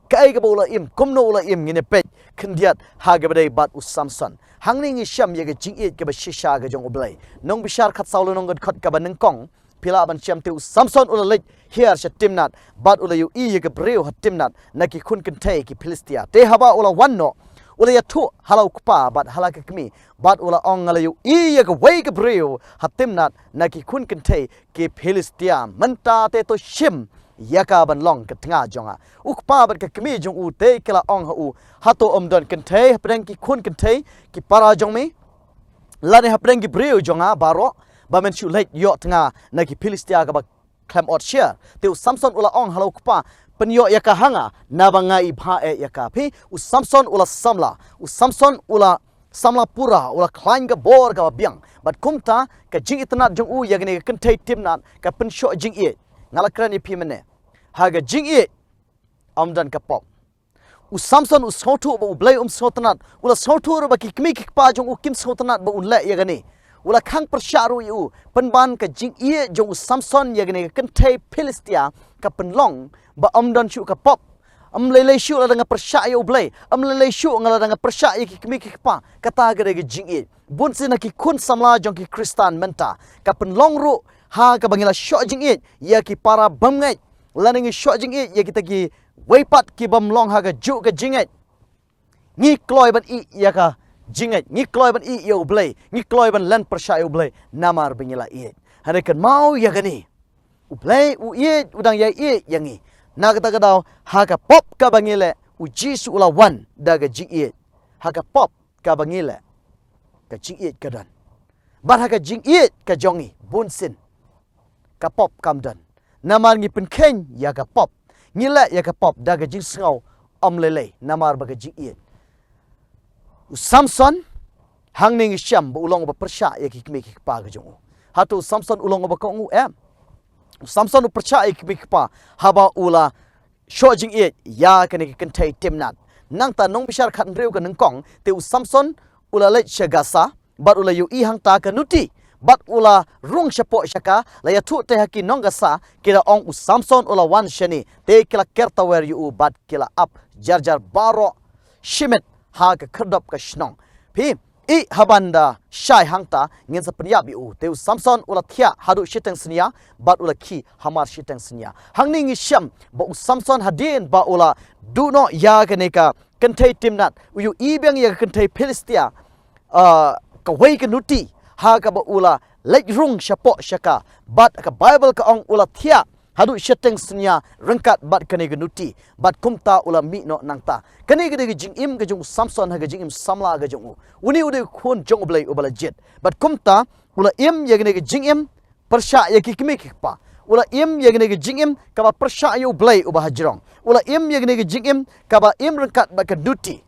Kaei kaba u la im, kumno u la im, ngin ïa peit khyndiat ha kaba dei bad u Samson. Hangne ngi shem ïa ka jingïeit kaba shisha ka jong U Blei. Nongbishar khatsaw lynnong, dkhot kaba nyngkong. Phi lah ban shem te u Samson u la leit hiar sha Timnat bad u la ïohi ïa ka briew ha Timnat na ki khun kynthei ki Philistia. Te haba u la wan noh, u la ïathuh ha la u kpa bad ha la ka kmie, bad u la ong, nga la ïohi ïa kawei ka briew ha Timnat na ki khun kynthei ki Philistia. Mynta te to shim ïa ka ban long ka tnga jong nga. U kpa bad ka kmie jong u te ki la ong ha u, hato ym don kynthei hapdeng ki khun kynthei ki para jong me, lane hapdeng ki briew jong nga baroh, ba men shu leit ïoh tnga na ki Philistia kaba khlem ot sher? Te u Samson u la ong ha la u kpa, pynïoh ïa ka ha nga, naba nga i bha eh ïa ka. Phi, u Samson u la samla, u Samson u la samla pura, u la khlaiñ ka bor kaba biang. Bad kumta ka jingitynnad jong u ïa kane ka kynthei Timnat ka pynshoh jingïeit. Nga la kren ïa phi mynne, ha ka jingïeit ym don ka pop. U Samson u sngewthuh ba U Blei um sngewtynnat. U la sngewthuh ruh ba ki kmie ki kpa jong u kim sngewtynnat ba un leh ïa kane. U la khang pyrshah ruh ïa u. Pynban ka jingïeit jong u Samson ïa kane ka kynthei Philistia ka pynlong ba ym don shuh ka pop. Ym lei lei shuh lada nga pyrshah ïa U Blei, ym lei lei shuh nga lada nga pyrshah ïa ki kmie ki kpa. Kata ka dei ka jingïeit. Bun sien ha ki khun samla jong ki Khristan mynta ka pynlong ruh ha kaba ngi la shoh jingïeit ïa ki para bymngeit, lane ngi shoh jingïeit ïa kita kiwei pat ki bym long ha kajuh ka jingngeit. Ngi kloi ban ïeh ïa ka jingngeit, ngi kloi ban ïeh ïa U Blei, ngi kloi ban len pyrshah ïa U Blei namar ba ngi la ïeit. Hynrei kynmaw ïa kane, U Blei u ïeit, u dang ïai ïeit ïa ngi. Na kata ka daw, ha ka pop kaba ngi leh, U Jisu u la wan da ka jingïeit. Ha ka pop kaba ngi leh, ka jingïeit ka don. Bad ha ka jingïeit ka jong ngi, bun sien ka pop kam don. Namar ngi pynkheiñ ïa ka pop, ngi leh ïa ka pop da ka jingsngew ym lei lei namar ba ka jingïeit. U Samson, hangne ngi shem ba u long uba pyrshah ïa ki kmie ki kpa ka jong u. Hato u Samson u long uba kohnguh? Em. U Samson u pyrshah ïa ki kmie ki kpa haba u la shoh jingïeit ïa kane ka kynthei Timnat. Nangta Nongbishar khathynriew ka nyngkong, te u Samson u la leit sha Gasa, bad u la ïohi hangta ka nuti, bad u la rung shapoh sha ka. La ïathuh te ha ki nong Gasa, ki da ong u Samson u la wan shane, te ki la ker tawer ïa u bad ki la ap jar jar baroh shimet ha ka khyrdop ka shnong. Phi, i haban da shai hangta ngin sa pynïap ïa u. Te u Samson u la thiah haduh shiteng synñia, bad u la khie hamar shiteng synñia. Hangne ngi shem ba u Samson hadien ba u la duh noh ïa kane ka kynthei Timnat, u ïohi biang ïa ka kynthei Philistia, ah, kawei ka nuti, ha kaba u la leit rung shapoh sha ka. Bad ka Baibl ka ong u la thiah haduh shiteng synñia ryngkat bad kane ka nuti. Bad kumta u la mih noh nangta. Kane ka dei ka jingim ka jong u Samson ha ka jingim samla ka jong u. Une u dei u khun jong U Blei uba la jied. Bad kumta u la im ïa kane ka jingim pyrshah ïa ki kmie ki kpa. U la im ïa kane ka jingim kaba pyrshah ïa U Blei uba hajrong. U la im ïa kane ka jingim kaba im ryngkat bad ka nuti.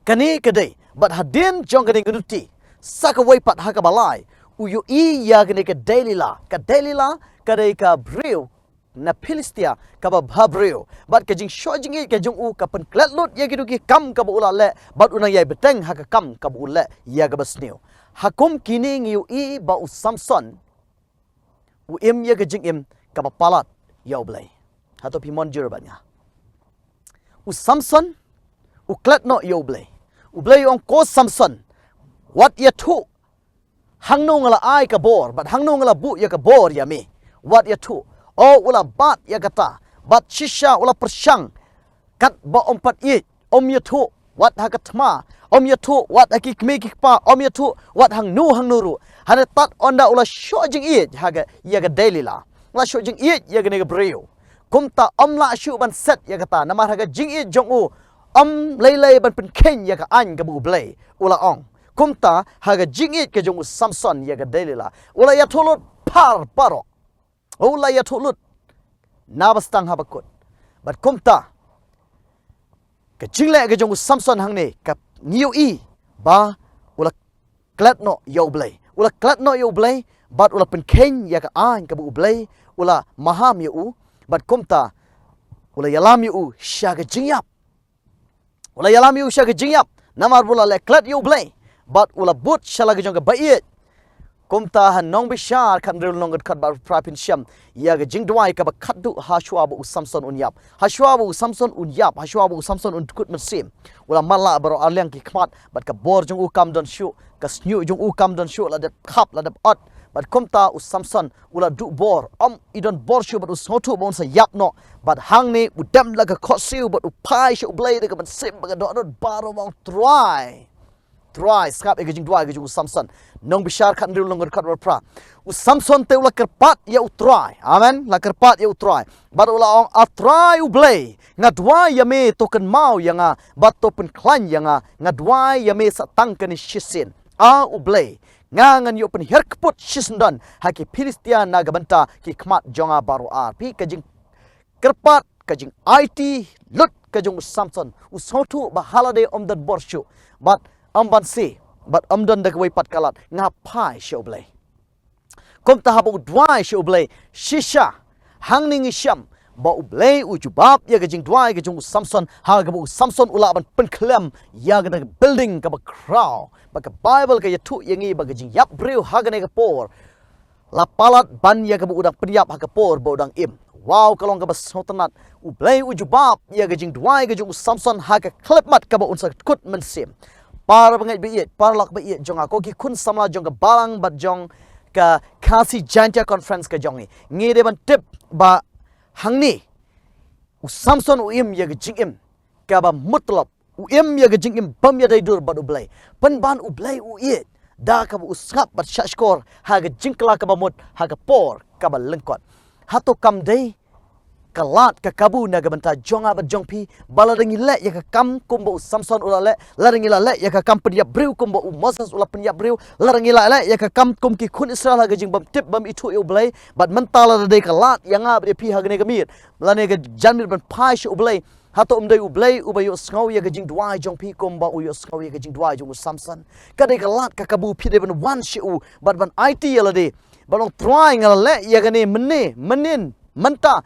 Kane ka dei, bad hadien jong kane ka nuti, sa kawei pat ha kaba lai, u ïohi ïa kane ka Delila. Ka Delila ka dei ka briew na Philistia kaba bhabriew. Bad ka jingshoh jingïeit ka jong u ka pynklet lut ïa kito ki kam kaba u la leh, bad u nang ïai bteng ha ka kam kaba u leh ïa kaba sniew. Ha kum kine ngi ïohi ba u Samson u im ïa ka jingim kaba palat ïa U Blei. Hato phi mon jur bad nga? U Samson u klet noh ïa U Blei. U Blei u ong, ko Samson, wat ïathuh hangno nga la ai ka bor, bad hangno nga la buh ïa ka bor ïa me. Wat ïathuh. O, u la bat ïa kata, bad shisha u la pyrshang katba um pat ïeit, um ïathuh wat ha ka thma, um ïathuh wat ha ki kmie ki kpa, um ïathuh wat hangno hangno ruh. Hynrei tad ynda u la shoh jingïeit ha ka, ïa ka Delila, u la shoh jingïeit ïa kane ka briew, kumta um lah shuh ban set ïa kata, namar ha ka jingïeit jong u, um lei lei ban pynkheiñ ïa ka aiñ kaba U Blei u la ong. Kumta ha ka jingïeit ka jong u Samson ïa ka Delila, u la ïathuh lut phar baroh. U la ïathuh lut naba sdang haba kut. Bad kumta ka jingleh ka jong u Samson hangne ka ngi ïohi ba u la klet noh ïa U Blei. U la klet noh ïa U Blei, bad u la pynkheiñ ïa ka aiñ kaba U Blei u la maham ïa u. Bad kumta u la ïalam ïa u sha ka jingïap. U la ïalam ïa u sha ka jingïap namar ba u la leh klet ïa U Blei, bad u la bud sha la ka jong ka baieit. Kumta ha Nongbishar khathynriew lynnong ka dkhot ba phra phin shem ïa ka jingduwai kaba khatduh hashwa ba u Samson un ïap. Hashwa ba u Samson un ïap, hashwa ba u Samson un dkut mynsiem, u la matlah baroh arliang ki khmat, bad ka bor jong u kam don shuh, ka shñiuh jong u kam don shuh, la dep khap, la dep ot. Bad kumta u Samson u la duh bor, um, i don bor shuh bad u sngewthuh ba un sa ïap noh. Bad hangne u dem la ka khohsiew bad u phai sha U Blei da ka mynsiem ba ka dohnud baroh, u ong, Trai, Trai, sngap ïa ka jingduwai ka jong u Samson. Nongbishar khathynriew lynnong khatwei phra. U Samson te u la kyrpad ïa u Trai. Amen. La kyrpad ïa u Trai. Bad u la ong, A Trai U Blei, nga duwai ïa me to kynmaw ïa nga, bad to pynkhlaiñ ïa nga, nga duwai ïa me sa tang kane shisien. A U Blei, nga ngan ïoh pynhiar kput shisyndon ha ki Philistia na ka bynta ki khmat jong nga baroh ar. Phi, ka jingkyrpad, ka jingaiti lut ka jong u Samson, u sngewthuh ba ha lade ym don bor shuh. Bad ym ban siew, bad ym don da kawei pat ka lad, nga phai sha U Blei. Kumta haba u duwai sha U Blei shisha, hangne ngi shem ba U Blei u jubab ïa ka jingduwai ka jong u Samson, ha kaba u Samson u lah ban pynkhlem ïa kane ka building kaba khraw, ba ka Baibl ka ïathuh ïa ngi ba ka jingïap briew ha kane ka por la palat ban ïa kaba u dang pynïap ha ka por ba u dang im. Wow, ka long kaba sngewtynnat. U Blei u jubab ïa ka jingduwai ka jong u Samson ha ka khyllipmat kaba un sa kut mynsiem. Para bangeit ba ïeit, para lok ba ïeit jong nga, ko ki khun samla jong ka balang bad jong ka Khasi Jaintia Conference ka jong ngi, ngi dei ban tip ba hangne u Samson u im ïa ka jingim kaba mutlop, u im ïa ka jingim bym ïadei dur bad U Blei. Pynban U Blei u ïeit da kaba u sngap bad shahshkor ha ka jingkylla kaba mut ha ka por kaba lyngkot. Hato kam dei ka lad ka kabu na ka bynta jong nga bad jong phi, ba lada ngi leh ïa ka kam kumba u Samson u la leh, lada ngi la leh ïa ka kam pynïap briew kumba u Moses u la pynïap briew, lada ngi la leh ïa ka kam kum ki khun Israel ha ka jingbymtip bym ithuh ïa U Blei, bad mynta lada dei ka lad ïa nga bad ïa phi ha kane ka miet, lane ka janmiet ban phai sha U Blei, hato um dei U Blei uba ïohsngew ïa ka jingduwai jong phi kumba u ïohsngew ïa ka jingduwai jong u Samson? Ka dei ka lad ka kabu, phi dei ban wan sha u bad ban aiti ïa lade, ban ong, Trai, nga la leh ïa kane mynne, mynnin, mynta,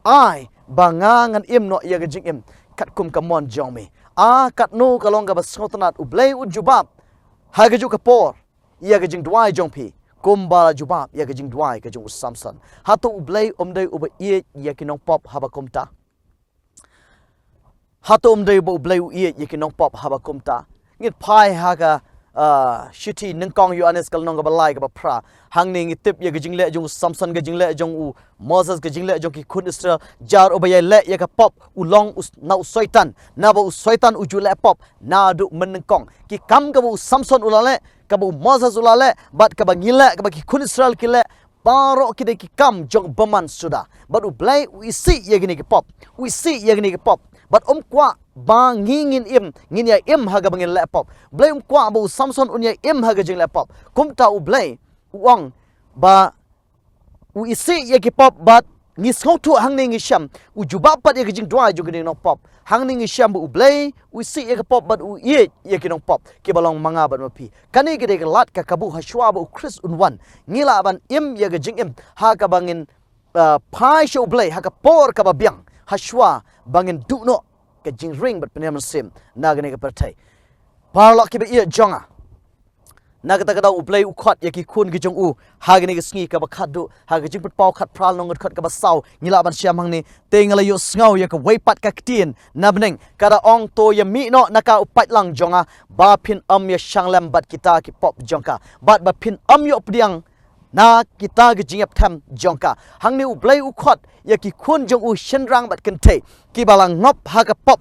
ai ba nga ngan im noh ïa ka jingim katkum ka mon jong me. Ah, katno ka long kaba sngewtynnat, U Blei un jubab ha kajuh ka por ïa ka jingduwai jong phi kumba la jubab ïa ka jingduwai ka jong u Samson. Hato U Blei um dei uba ïeit ïa ki nongpop haba kumta? Hato um dei ba U Blei u ïeit ïa ki nongpop haba kumta? Ngin phai ha ka, ah, shithi Nyngkong Ïoannis ka lynnong kaba lai kaba phra. Hangne ngi tip ïa ka jingleh jong u Samson, ka jingleh jong u Moses, ka jingleh jong ki khun Israel. Jar uba ïaleh ïa ka pop u long u s-, na u Soitan. Naba u Soitan u ju leh pop naduh mynnyngkong. Ki kam kaba u Samson u la leh, kaba u Moses u la leh, bad kaba ngi leh, kaba ki khun Israel ki leh, baroh ki dei ki kam jong u bymman suda. Bad U Blei u isih ïa kine ki pop, u isih ïa kine ki pop. Bad um kwah ba ngi ngin im, ngin ïa im ha kaba ngin leh pop. Blei um kwah ba u Samson un ïa im ha ka jingleh pop. Kumta U Blei u ong ba u isih ïa ki pop bad ngi sngewthuh hangne ngi shem u jubab pat ïa ka jingduwai jong kine ki nongpop. Hangne ngi shem ba U Blei u isih ïa ki pop bad u ïeit ïa ki nongpop kiba long ma nga bad ma phi. Kane ka dei ka lad ka kabu, hashwa ba u Khrist un wan, ngi lah ban im ïa ka jingim ha kaba ngin, ah, phai sha U Blei ha ka por kaba biang, hashwa ba ngin duh noh ka jingring bad pynïar mynsiem na kane ka pyrthei. Paralok kiba ïeit jong nga, na kata ka daw U Blei u khot ïa ki khun ki jong u ha kane ka sngi kaba khatduh, ha ka Jingpynpaw khatphra lynnong dkhot kaba saw, ngi lah ban shem hangne, te nga la ïohsngew ïa kawei pat ka ktien na bneng ka da ong, To ïa mih noh na ka u paitlang jong nga, ba phin ym ïa shang lem bad kita ki pop jong ka, bad ba phin ym ïoh pdiang na kita ki jingïap them jong ka. Hangne U Blei u khot ïa ki khun jong u shynrang bad kynthei kiba la ngop ha ka pop,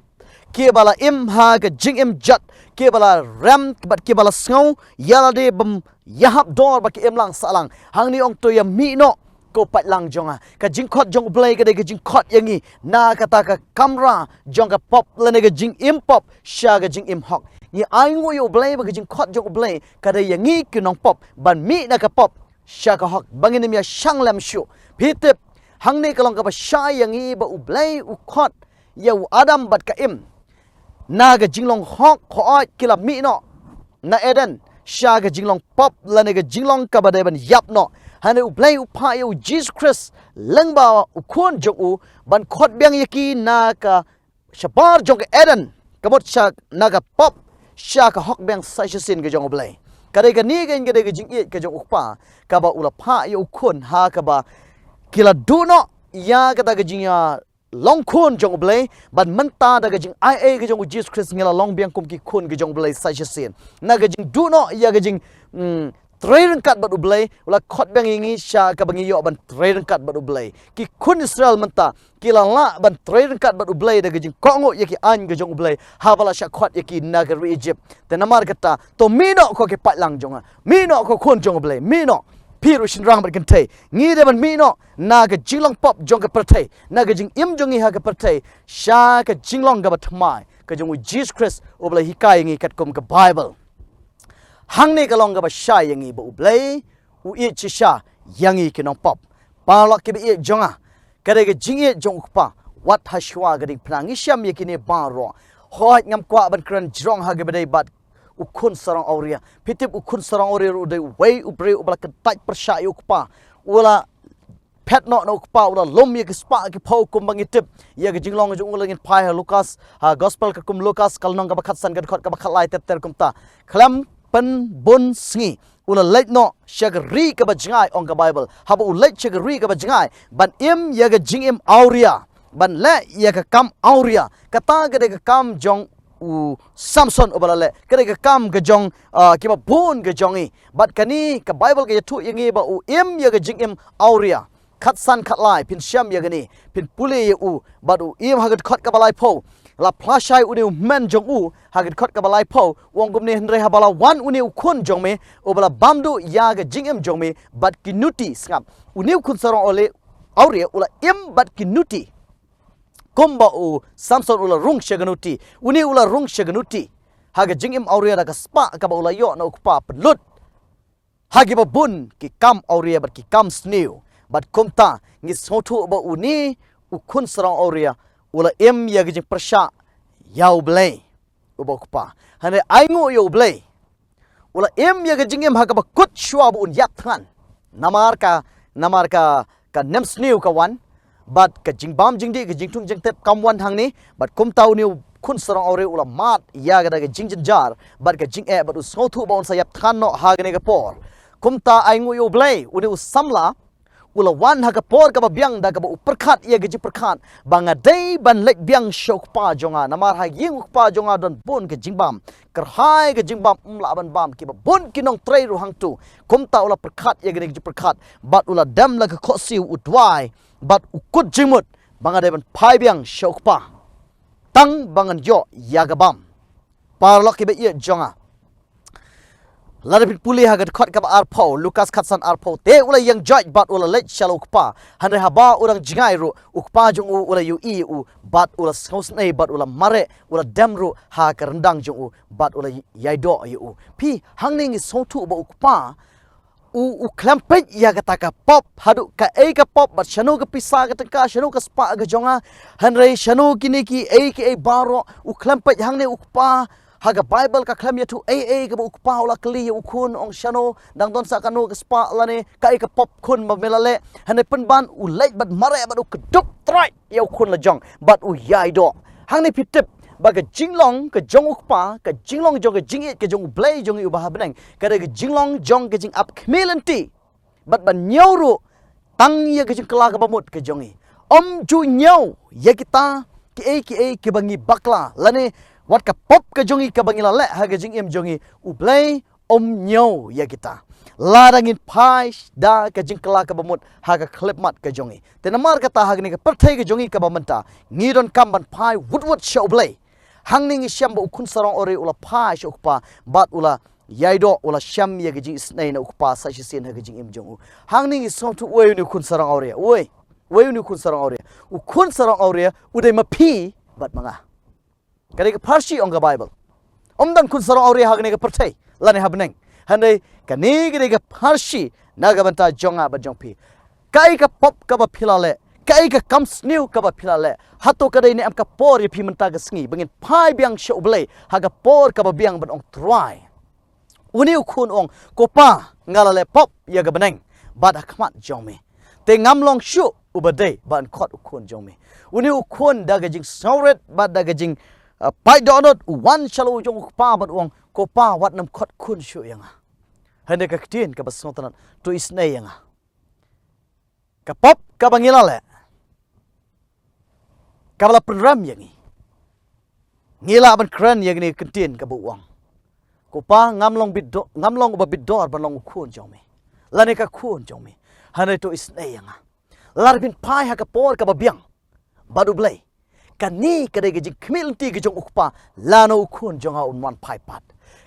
kiba la im ha ka jingim jot, kiba la rem bad kiba la sngew ïa lade bym ïahap dor ba ki im lang sahlang. Hangne ong, To ïa mih noh ko paitlang jong nga. Ka jingkhot jong U Blei ka dei ka jingkhot ïa ngi na kata ka kamra jong ka pop lane ka jingim pop sha ka jingim hok. Ngi ainguh ïa U Blei ba ka jingkhot jong U Blei ka dei ïa ngi ki nongpop ban mih na ka pop sha ka hok, ba ngin ym ïa shang lem shuh. Phi tip, hangne ka long kaba shai ïa ngi ba U Blei u khot ïa u Adam bad ka Im na ka jinglong hok, hooid ki la mih noh na Eden sha ka jinglong pop lane ka jinglong kaba dei ban ïap noh. Hangne U Blei u phah ïa U Jisu Khrist lyngba u Khun jong u ban khot biang ïa ki na ka shabar jong ka Eden, ka mut sha na ka pop sha ka hok biang sa shisien ka jong U Blei. Ka dei kane ka, ka dei ka jingïeit ka jong U Kpa kaba u la phah ïa u Khun ha kaba ki la duh noh ïa kata ka jingïa long khun jong U Blei, bad mynta da ka jingaiei ka jong U Jisu Khrist ngi la long biang kum ki khun ki jong U Blei sa shisien. Na ka jingduh noh ïa ka jing, mm, trei ryngkat bad U Blei, u la khot biang ïa ngi sha kaba ngi ïoh ban trei ryngkat bad U Blei. Ki khun Israel mynta ki la lah ban trei ryngkat bad U Blei da ka jingkohnguh ïa ki aiñ ka jong U Blei haba la shah khot ïa ki na ka ri Egypt. Te namar kata, to mih noh ko ki paidlang jong nga, mih noh ko khun jong U Blei, mih noh. Phi ruh shynrang bad kynthei, ngi dei ban mih noh na ka jinglong pop jong ka pyrthei, na ka jingim jong ngi ha ka pyrthei, sha ka jinglong kaba thymmai ka jong U Jisu Khrist uba la hikai ïa ngi katkum ka Baibl. Hangne ka long kaba shai ïa ngi ba U Blei u ïeit shisha ïa ngi ki nongpop. Paralok kiba ïeit jong nga, ka dei ka jingïeit jong U Kpa wat ha shuwa ka diengphna. Ngi shem ïa kine baroh. Hooid, ngam kwah ban kren jrong ha kaba dei bad u khun sarong awria. Phi tip, u khun sarong awria ruh u dei uwei u briew uba la kyntait pyrshah ïa U Kpa. U la phet noh na U Kpa, u la lum ïa ki spah ki phew kumba ngi tip. Ïa ka jinglong jong u la ngin phai ha Lukas, ha Gospel katkum Lukas, ka lynnong kaba khatsan, ka dkhot kaba khatlai, ter ter kumta: Khlem pynbun sngi u la leit noh sha ka ri kaba jngai, ong ka Baibl. Haba u leit sha ka ri kaba jngai ban im ïa ka jingim awria, ban leh ïa ka kam awria, kata ka dei ka kam jong u Samson uba la leh, ka dei ka kam ka jong, ah, kiba bun ka jong ngi. Bad kane ka Baibl ka ïathuh ïa ngi ba u im ïa ka jingim awria. Khatsan khatlai, phin shem ïa kane, phin pule ïa u, bad u im ha ka dkhot kaba laiphew. La phla shai une u hynmen jong u ha ka dkhot kaba laiphew, u ong kumne: Hynrei haba la wan une u khun jong me uba la bam duh ïa ka jingim jong me bad ki nuti, sngap, une u khun sarong awria u la im bad ki nuti. Kumba u Samson u la rung sha ka nuti, une u la rung sha ka nuti ha ka jingim awria da ka spah kaba u la ïoh na U Kpa pynlut ha kiba bun ki kam awria bad ki kam sniew. Bad kumta ngi sngewthuh ba une u khun sarong awria u la im ïa ka jingpyrshah ïa U Blei uba U Kpa. Hynrei ainguh ïa U Blei, u la im ïa ka jingim ha kaba kut shuwa ba un ïap thngan. Namar ka, namar ka, ka nemsniew ka wan, bad ka jingbam jingdih, ka jingthung jingtep kam wan hangne. Bad kumta une u khun sarong awria u la mad ïa ka da ka jingjynjar bad ka jingeh, bad u sngewthuh ba un sa ïap thngan noh ha kane ka por. Kumta ainguh ïa U Blei, une u samla u la wan ha ka por kaba biang da kaba u pyrkhat ïa ka jingpyrkhat ba nga dei ban leit biang sha U Kpa jong nga, namar ha ïing U Kpa jong nga don bun ka jingbam. Kyrhai ka jingbam ym lah ban bam, kiba bun ki nongtrei ruh hangto. Kumta u la pyrkhat ïa kane ka jingpyrkhat bad u la dem la ka khohsiew, u duwai bad u kut jingmut ba nga dei ban phai biang sha U Kpa tang ba ngan ïoh ïa ka bam. Paralok kiba ïeit jong nga, lada phin pule ha ka dkhot kaba arphew, Lukas khatsan arphew: Te u la ïeng joit bad u la leit sha la U Kpa. Hynrei haba u dang jngai ruh, U Kpa jong u u la ïohi ïa u bad u la sngewsynei bad u la mareh, u la dem ruh ha ka ryndang jong u bad u la ïai doh ïa u. Phi, hangne ngi sngewthuh ba U Kpa u, u khlem peit ïa kata ka pop, haduh kaei ka pop bad shano ka pisa ka tyngka, shano ka spah ka jong nga. Hynrei shano kine kiei kiei baroh u khlem peit. Hangne U Kpa, ha ka Baibl ka khlem ïathuh ei ei kaba U Kpa u la kylli ïa u khun, ong shano, dang don sa kano ka spah lane kaei ka pop khun ba me la leh. Hynrei pynban u leit bad mareh bad u kdup trai ïa u khun la jong bad u ïai doh. Hangne phi tip ba ka jinglong ka jong U Kpa, ka jinglong jong ka jingïeit ka jong U Blei jong ngi uba ha bneng, ka dei ka jinglong jong ka jingap khmih lynti bad ban ñiew ruh tang ïa ka jingkylla kaba mut ka jong ngi. Ym ju ñiew ïa kita kiei kiei kiba ngi bakla lane wat ka pop ka jong ngi kaba ngi la leh ha ka jingim jong ngi. U Blei um ñiew ïa kita lada ngin phai da ka jingkylla kaba mut ha ka khyllipmat ka jong ngi. Te namar kata ha kane ka pyrthei ka jong ngi kaba mynta, ngi donkam ban phai wut wut sha U Blei. Hangne ngi shem ba u khun sarong awria u la phai sha U Kpa bad u la ïai doh, u la shem ïa ka jingisynei na U Kpa sa shisien ha ka jingim jong u. Hangne ngi sngewthuh uei une u khun sarong awria, uei, uei une u khun sarong awria. U khun sarong awria u dei ma phi bad ma nga. Ka dei ka pharshi, ong ka Baibl. Ym don khun sarong awria ha kane ka pyrthei lane ha bneng. Hynrei kane ka dei ka pharshi na ka bynta jong nga bad jong phi. Kaei ka pop kaba phi la leh, kaei ka kam sniew kaba phi la leh, hato ka dei ne em ka por ïa phi mynta ka sngi ba ngin phai biang sha U Blei ha ka por kaba biang ban ong, Trai, une u khun u ong, Ko Pa, nga la leh pop ïa ka bneng bad ha khmat jong me. Te ngam long shuh uba dei ban khot u khun jong me. Une u khun da ka jingsngewrit bad da ka jing, uh, pait dohnud u wan sha la u jong U Kpa bad u ong, Ko Pa, wat nym khot khun shuh ïa nga. Hynrei ka ktien kaba sngewtynnat, to isynei ïa nga. Ka pop kaba ngi la leh, kaba la pynrem ïa ngi. Ngi lah ban kren ïa kane ka ktien kaba u ong, Kpa, ngam long bit do-, ngam long uba bit dor ban long u khun jong me, lane ka khun jong me. Hynrei to isynei ïa nga. Lada phin phai ha ka por kaba biang bad U Blei, kane ka dei ka jingkhmih lynti ka jong u kpa, lano u khun jong nga un wan phai pat.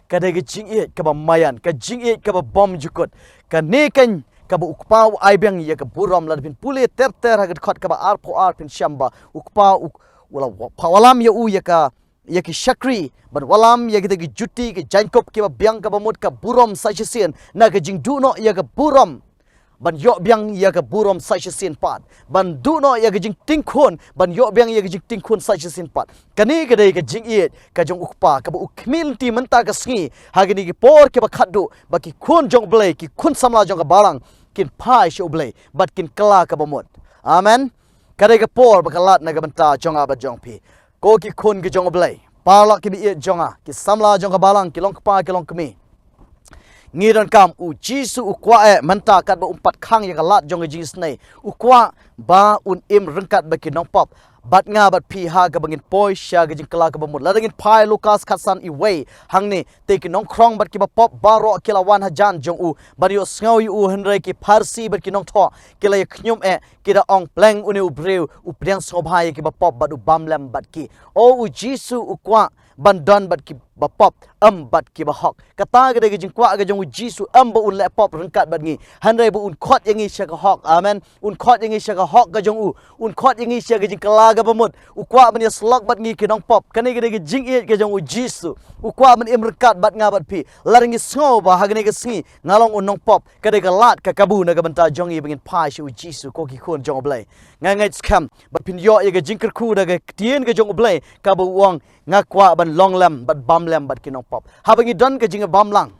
Ka dei ka jingïeit kaba maïan, ka jingïeit kaba bymjukut. Kane keiñ kaba u kpa u ai biang ïa ka burom. Lada phin pule ter ter ha ka dkhot kaba arphew ar, phin shem ba u kpa u, u la wa-, pha wallam ïa u ïa ka, ïa ki shakri ban wallam ïa kita ki juti, ki jaiñkup kiba biang, kaba mut ka burom sa shisien na ka jingduh noh ïa ka burom ban ïoh biang ïa ka burom sa shisien pat, ban duh noh ïa ka jingting khun ban ïoh biang ïa ka jingting khun sa shisien pat. Kane ka dei ka jingïeit ka jong u kpa kaba u khmih lynti mynta ka sngi ha kine ki por kiba khatduh, ba ki khun jong U Blei, ki khun samla jong ka balang, kin phai sha U Blei bad kin kylla kaba mut. Amen. Ka dei ka por ba ka lad na ka bynta jong nga bad jong phi, ko ki khun ki jong U Blei, paralok kiba ïeit jong nga, ki samla jong ka balang, ki long kpa, ki long kmie. Ngi donkam, U Jisu u kwah eh mynta katba um pat khang ïa ka lad jong ka jingisynei, u kwah ba un im ryngkat bad ki nongpop, bad nga bad phi ha kaba ngin poi sha ka jingkylla kaba mut. Lada ngin phai Lukas khatsan, iwei hangne, te ki nongkhrong bad kiba pop baroh ki la wan hajan jong u ban ïohsngew ïa u, hynrei ki Pharisi bad ki nongthoh ki la ïa khñium eh, ki da ong, pleng une u briew u pdiang sngewbha ïa kiba pop bad u bam lem bad ki. O, U Jisu u kwah ban don bad kiba pop, ym bad kiba hok. Kata ka dei ka jingkwah ka jong U Jisu, ym ba un leh pop ryngkat bad ngi, hynrei ba un khot ïa ngi sha ka hok. Amen. Un khot ïa ngi sha ka hok ka jong u, un khot ïa ngi sha ka jingkylla kaba mut. U kwah ban ïasyllok bad ngi ki nongpop. Kane ka dei ka jingïeit ka jong U Jisu. U kwah ban im ryngkat bad nga bad phi. Lada ngi sngew ba ha kane ka sngi nga long u nongpop, ka dei ka lad ka kabu na ka bynta jong ngi ba ngin phai sha U Jisu, ko ki khun jong U Blei. Nga ngeit skhem ba phin ïoh ïa ka jingkyrkhu da ka ktien ka jong U Blei kaba u ong, nga kwah ban long lem bad bam lem bad ki nongpop. Haba ngi don ka jingïabam lang,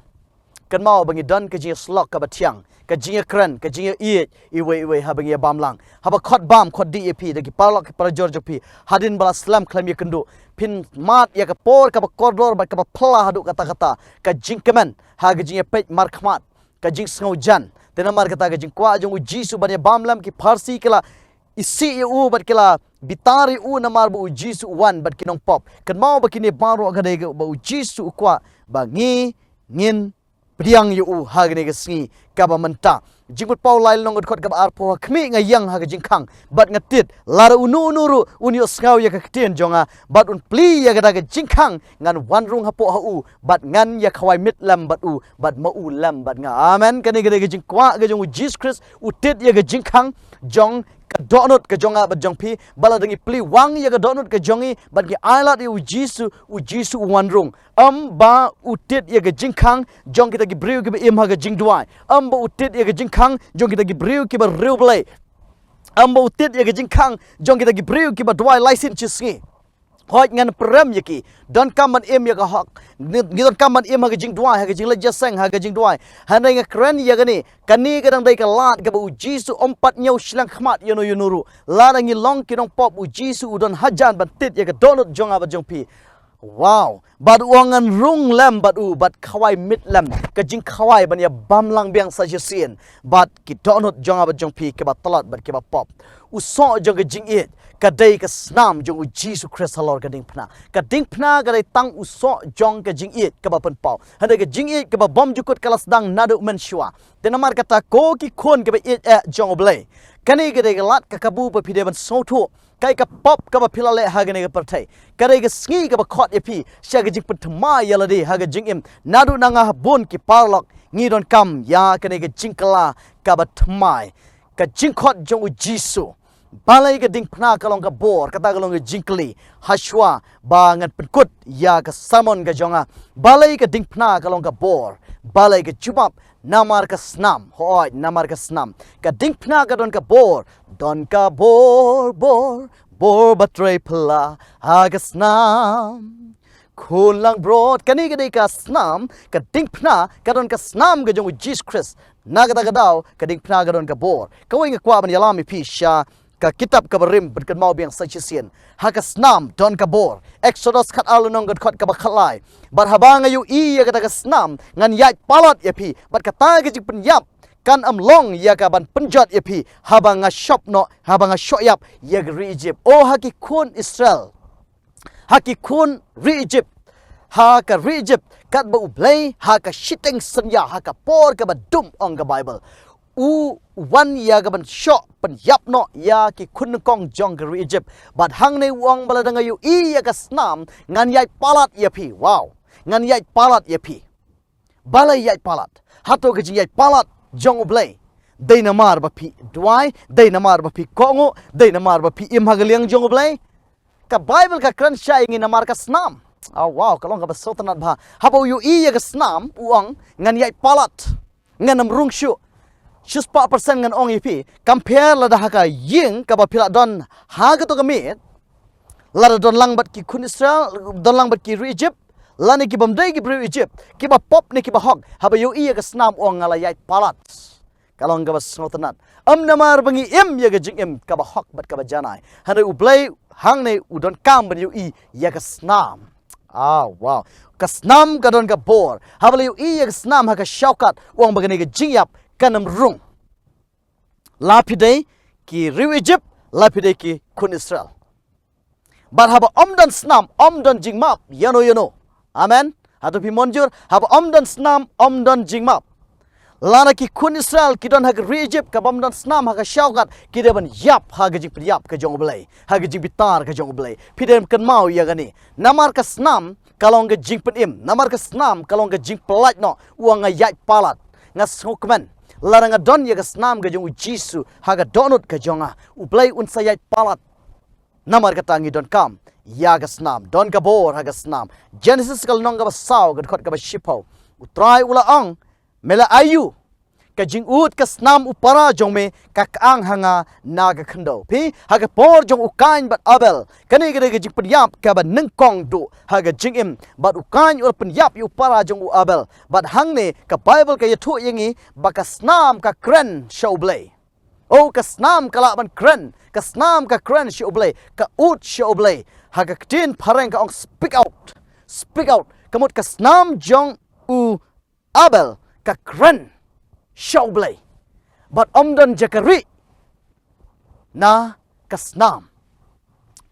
kynmaw ba ngi don ka jingïasyllok kaba thiang, ka jingïakren, ka jingïaieit iwei iwei haba ngi ïabam lang. Haba khot bam khot dih ïa phi da ki paralok ki parajor jong phi, hadien ba la slem khlem ïakynduh, phin mad ïa ka por kaba kordor bad kaba phylla haduh katta katta, ka jingkmen ha ka jingïapeit markhmat, ka jingsngewjan. Te namar kata ka jingkwah jong U Jisu ban ïabam lem, ki Pharisi ki la isih ïa u bad ki la bitar ïa u namar ba U Jisu u wan bad ki nongpop. Kynmaw ba kine baroh ka dei kaba U Jisu u kwah ba ngi ngin pdiang ïa u ha kane ka sngi kaba mynta. Jingpynpaw lai lynnong, ka dkhot kaba arphew: Ha khmih nga ïeng ha ka jingkhang bad nga tied, lada uno uno ruh un ïohsngew ïa ka ktien jong nga bad un plie ïa kata ka jingkhang, ngan wan rung hapoh ha u bad ngan ïakhawai miet lem bad u bad ma u lem bad nga. Amen. Kane ka dei ka jingkwah ka jong U Jisu Khrist, u tied ïa ka jingkhang jong ka dohnud ka jong nga bad jong phi, ba lada ngi plie wang ïa ka dohnud ka jong ngi bad ngi ailad ïa U Jisu, U Jisu u wan rung. Ym ba u tied ïa ka jingkhang jong kita ki briew kiba im ha ka jingduwai. Ym ba u tied ïa ka jingkhang jong kita ki briew kiba riewblei. Ym ba u tied ïa ka jingkhang jong kita ki briew kiba duwai lai sien shi sngi. Hooid, ngan pyrem ïa ki. Donkam ban im ïa ka hok. Ngi, ngi donkam ban im ha ka jingduwai, ha ka jingleit jingïaseng, ha ka jingduwai. Hynrei nga kren ïa kane, kane ka dang dei ka lad kaba U Jisu um pat ñiew shleng khmat ïano ïano ruh. Lada ngi long ki nongpop, U Jisu u don hajan ban tied ïa ka dohnud jong nga bad jong phi. Wow. Bad u ong, ngan rung lem bad u bad khawai miet lem. Ka jingkhawai ban ïabam lang biang sa shisien bad ki dohnud jong nga bad jong phi kiba tlot bad kiba pop. U soh jong ka jingïeit ka dei ka snam jong U Jisu Khrist halor ka diengphna. Ka diengphna ka dei tang u soh jong ka jingïeit kaba pynpaw. Hynrei ka jingïeit kaba bymjukut ka la sdang naduh mynshuwa. Te namar kata, ko ki khun kiba ïeit eh jong U Blei, kane ka dei ka lad ka kabu ba phi dei ban sngewthuh. Kaei ka pop kaba phi la leh ha kane ka pyrthei? Ka dei ka sngi kaba khot ïa phi sha ka jingpynthymmai ïa lade ha ka jingim. Naduh na nga ha bun ki paralok, ngi donkam ïa kane ka jingkylla kaba thymmai. Ka jingkhot jong U Jisu. Balei ka diengphna ka long ka bor? Kata ka long ka jingkylli. Hashwa ba ngan pynkut ïa ka sermon ka jong nga. Balei ka diengphna ka long ka bor? Balei ka jubab? Namar ka snam. Hooid, namar ka snam. Ka diengphna ka don ka bor. Don ka bor, bor, bor ba trei phylla ha ka snam. Khun langbrot, kane ka dei ka snam, ka diengphna ka don ka snam ka jong U Jisu Khrist. Na kata ka daw, ka diengphna ka don ka bor. Kawei nga kwah ban ïalam ïa phi sha ka kitab Kaba Rim, ban kynmaw biang sa shisien. Ha ka snam don ka bor. Exodus khatar lynnong, ka dkhot kaba khatlai. Bad haba nga ïohi ïa kata ka snam, ngan ïaid palat ïa phi. Bad kata ka jingpynïap kan ym long ïa ka ban pynjot ïa phi haba nga shop noh, haba nga shoh ïap ïa ka ri Egypt. O ha ki khun Israel, ha ki khun ri Egypt, ha ka ri Egypt, Katba U Blei ha ka shiteng synñia, ha ka por kaba dum, ong ka Baibl, u wan ïa ka ban shoh pynïap noh ïa ki khun nyngkong jong ka ri Egypt. Bad hangne u ong, ba lada nga ïohi ïa ka snam, ngan ïaid palat ïa phi. Wow. Ngan ïaid palat ïa phi. Balei ïaid palat? Hato ka jingïaid palat jong U Blei dei namar ba phi duwai, dei namar ba phi kohnguh, dei namar ba phi im ha ka liang jong U Blei? Ka Baibl ka kren shai ïa ngi namar ka snam. Oh, wow, ka long kaba sngewtynnat bha. Haba u ïohi ïa ka snam, u ong, ngan ïaid palat. Ngan ym rung shuh. Shispah percent ngan ong ïa phi, compare lada ha ka ïing kaba phi la don ha kato ka miet, lada don lang bad ki khun Israel, don lang bad ki ri Egypt, lane ki bym dei ki briew Egypt, kiba pop ne kiba hok, haba ïohi ïa ka snam u ong, nga la ïaid palat. Ka long kaba sngewtynnat. Ym namar ba ngi im ïa ka jingim kaba hok bad kaba janai. Hynrei U Blei hangne u donkam ban ïohi ïa ka snam. Ah, wow. Ka snam ka don ka bor. Haba la ïohi ïa ka snam ha ka shortcut, u ong ba kane ka jingïap kan ym rung. La phi dei ki ri Egypt, la phi dei ki khun Israel. Bad haba ym don snam, ym don jingmap ïano ïano. Amen. Hato phi mynjur? Haba ym don snam, ym don jingmap. Lada ki khun Israel ki don ha ka ri Egypt kaba ym don snam ha ka shortcut, ki dei ban ïap ha ka jingpynïap ka jong U Blei, ha ka jingbitar ka jong U Blei. Phi dei ban kynmaw ïa kane. Namar ka snam ka long ka jingpynim, namar ka snam ka long ka jingpyllait noh. U ong, nga ïaid palat. Nga sngewkmen, lada nga don ïa ka snam ka jong U Jisu ha ka dohnud ka jong nga, U Blei un sa ïaid palat. Namar kata ngi donkam ïa ka snam, don ka bor ha ka snam. Genesis ka lynnong kaba saw, ka dkhot kaba shiphew. U Trai u la ong, me la ai ïa u ka jingud ka snam u para jong me, ka kang ha nga na ka khyndew. Phi, ha ka por jong u Kain bad Abel, kane ka dei ka jingpynïap kaba nyngkong duh ha ka jingim. Bad u Kain u la pynïap ïa u para jong u Abel. Bad hangne ka Baibl ka ïathuh ïa ngi ba ka snam ka kren sha U Blei. Oh, ka snam ka lah ban kren, ka snam ka kren sha U Blei, ka ud sha U Blei. Ha ka ktien phareng ka ong, speak out. Speak out. Ka mut ka snam jong u Abel ka kren sha U Blei. Bad ym don jaka rieh na ka snam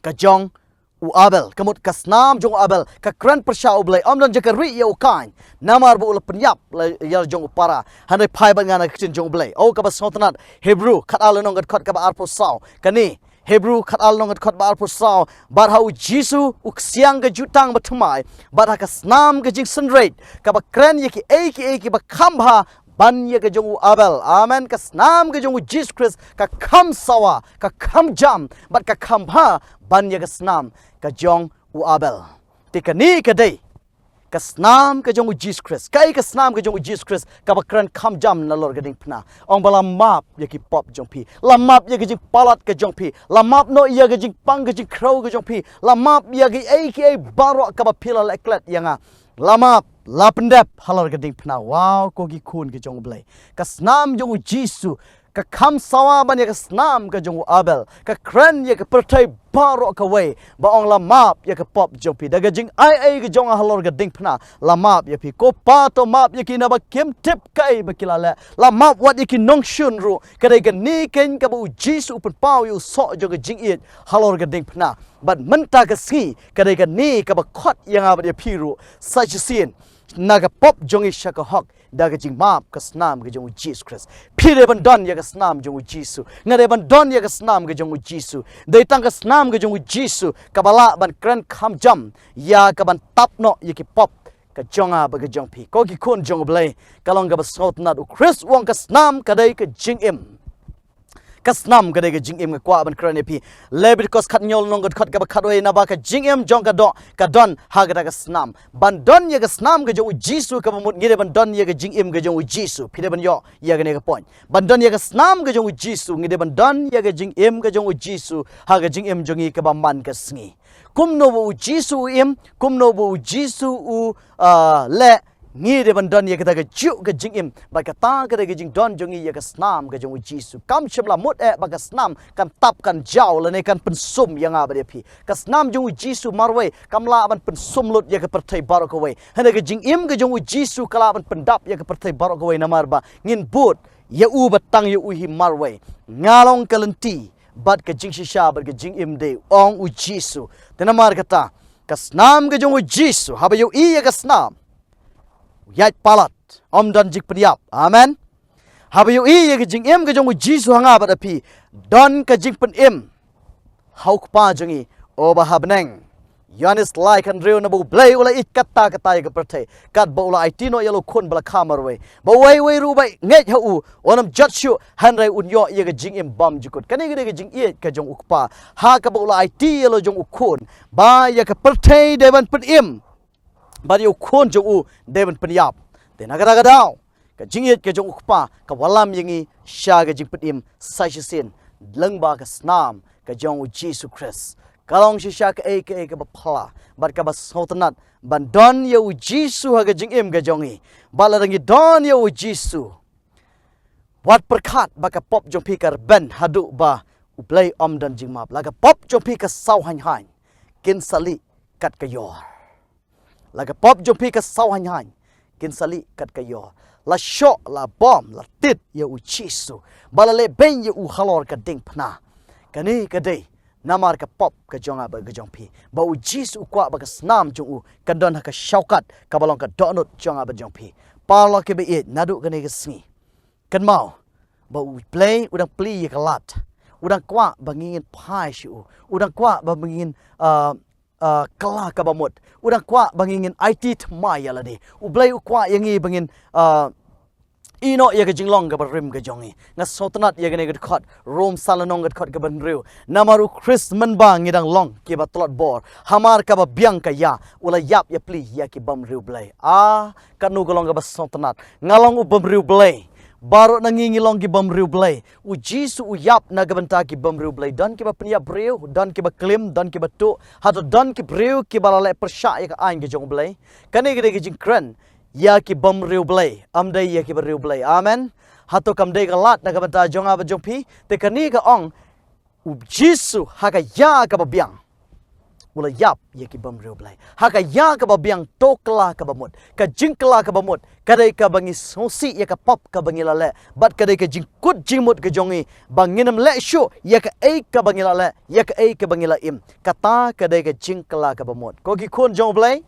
ka jong u Abel. Ka mut ka snam jong u Abel ka kren pyrshah U Blei. Ym don jaka rieh ïa u Kain namar ba u la pynïap la ïa la jong u para. Hynrei phai bad nga na ka ktien jong U Blei. Oh, kaba sngewtynnat, Hebru khatar lynnong ka dkhot kaba arphew saw. Kane Hebru khatar lynnong ka dkhot ba arphew saw. Bad ha U Jisu u ksiang ka jutang bathymmai, bad ha ka snam ka jingsynreit, kaba kren ïa kiei kiei kiba kham bha ban ïa ka jong u Abel. Amen. Ka snam ka jong U Jisu Khrist ka kham sawa, ka kham jam, bad ka kham bha ban ïa ka snam ka jong u Abel. Te kane ka dei ka snam ka jong U Jisu Khrist. Kaei ka snam ka jong U Jisu Khrist kaba kren kham jam nalor ka diengphna? Ong ba la map ïa ki pop jong phi, la map ïa ka jingpalat ka jong phi, la map noh ïa ka jingpang ka jingkhrew ka jong phi, la map ïa kiei kiei baroh kaba phi la leh klet ïa nga. La map, la pyndep halor ka diengphna. Wow, ko ki khun ki jong U Blei, ka snam jong U Jisu ka kham sawa ban ïa ka snam ka jong u Abel. Ka kren ïa ka pyrthei baroh kawei, ba ong la map ïa ka pop jong phi. Da ka jingai ei ka jong nga halor ka diengphna, la map ïa phi. Ko Pa, to map ïa ki naba kim tip kaei ba ki la leh. La map wat ïa ki nongshun ruh. Ka dei kane keiñ kaba U Jisu u pynpaw ïa u soh jong ka jingïeit halor ka diengphna. Bad mynta ka sngi ka dei kane kaba khot ïa nga bad ïa phi ruh sa shisien na ka pop jong ngi sha ka hok, da ka jingmap ka snam ka jong U Jisu Khrist. Phi dei ban don ïa ka snam jong U Jisu. Nga dei ban don ïa ka snam ka jong U Jisu. Dei tang ka snam ka jong U Jisu kaba lah ban kren kham jam ïa ka ban tap noh ïa ki pop ka jong nga bad ka jong phi. Ko ki khun jong U Blei, ka long kaba sngewtynnat. U Khrist u ong ka snam ka dei ka jingim. Ka snam ka dei ka jingim. Nga kwah ban kren ïa phi Lebitikos khathynñiew lynnong ka dkhot kaba khatwei, naba ka jingim jong ka doh ka don ha kata ka snam. Ban don ïa ka snam ka jong U Jisu kaba mut ngi dei ban don ïa ka jingim ka jong U Jisu. Phi dei ban ïoh ïa kane ka point. Ban don ïa ka snam ka jong U Jisu ngi dei ban don ïa ka jingim ka jong U Jisu ha ka jingim jong ngi kaba man ka sngi. Kumno ba U Jisu u im, kumno ba U Jisu u, ah, leh, ngi dei ban don ïa kata kajuh ka jingim. Bad kata ka dei ka jingdon jong ngi ïa ka snam ka jong U Jisu. Kam shym la mut eh ba ka snam kan tap kan jaw lane kan pynsum ïa nga bad ïa phi. Ka snam jong U Jisu marwei kam lah ban pynsum lut ïa ka pyrthei baroh kawei. Hynrei ka jingim ka jong U Jisu ka lah ban pyndap ïa ka pyrthei baroh kawei, namar ba ngin bud ïa u bad tang ïa u hi marwei. Nga long ka lynti bad ka jingshisha bad ka jingim, dei ong U Jisu. Te namar kata, ka snam ka jong U Jisu, haba ïohi ïa ka snam, Ïaid palat, ym don jingpynïap. Amen. Haba ïohi ïa ka jingim ka jong u Jisu ha nga bad ha phi, don ka jingpynim ha u Kpa jong ngi uba ha bneng. Ïoannis lai khathynriew, naba U Blei u la ïeit katta katta ïa ka pyrthei, katba u la aiti noh ïa la u Khun ba la kha marwei, ba uwei uwei ruh uba ngeit ha u un ym jot shuh, hynrei un ïoh ïa ka jingim bymjukut. Kane ka dei ka jingïeit ka jong u Kpa, ha kaba u la aiti ïa la u jong u Khun, ba ïa ka pyrthei dei ban pynim, bad ïa u Khun jong u dei ban pynïap. Te na kata ka daw, ka jingïeit ka jong u Kpa ka wallam ïa ngi sha ka jingpynim sa shisien lyngba ka snam ka jong u Jisu Khrist. Ka long shisha kaei kaei kaba phylla bad kaba sngewtynnat ban don ïa u Jisu ha ka jingim ka jong ngi. Bad lada ngi don ïa u Jisu, wat pyrkhat ba ka pop jong phi ka rben haduh ba U Blei ym don jingmap. La ka pop jong phi ka saw haiñ haiñ, kin sa lieh kat ka ïor. La ka pop jong phi ka saw haiñ haiñ, kin sa lieh kat ka ïor. La shoh, la bom, la tied ïa u Jisu, ba la leh beiñ ïa u halor ka diengphna. Kane ka dei namar ka pop ka jong nga bad ka jong phi, ba u Jisu u kwah ba ka snam jong u kan don ha ka shawkat kaba long ka dohnud jong nga bad jong phi. Paralok kiba ïeit, naduh kane ka sngi, kynmaw ba U Blei u dang plie ïa ka lad. U dang kwah ba ngin phai sha u. U dang kwah ba ngin, ah, ah, kylla kaba mut. U dang kwah ba ngin aiti thymmai ïa lade. U Blei u kwah ïa ngi ba ngin, ah, ïehnoh ïa ka jinglong kaba rim ka jong ngi. Nga sngewtynnat ïa kane ka dkhot, Rom saw lynnong ka dkhot kaba hynriew. Namar u Khrist mynba ngi dang long kiba tlot bor, hamar kaba biang ka ïa, u la ïap ïapli ïa ki bymriew Blei. Ah, katno ka long kaba sngewtynnat. Nga long u bymriew Blei. Baroh na ngi ngi long ki bymriew Blei. U Jisu u ïap na ka bynta ki bymriew Blei. Don kiba pynïap briew, don kiba klim, don kiba tuh. Hato don ki briew kiba la leh pyrshah ïa ka aiñ ka jong U Blei? Kane ka dei ka jingkren ïa ki bymriew Blei, ym dei ïa ki briew Blei. Amen. Hato kam dei ka lad na ka bynta jong nga bad jong phi? Te kane ka ong, u Jisu ha ka ïa kaba biang u la ïap ïa ki bymriew Blei. Ha ka ïa kaba biang to kylla kaba mut. Ka jingkylla kaba mut ka dei kaba ngi sngewsih ïa ka pop kaba ngi la leh, bad ka dei ka jingkut jingmut ka jong ngi ba ngin ym leh shuh ïa kaei kaba ngi la leh, ïa kaei kaba ngi la im. Kata ka dei ka jingkylla kaba mut. Ko ki khun jong U Blei,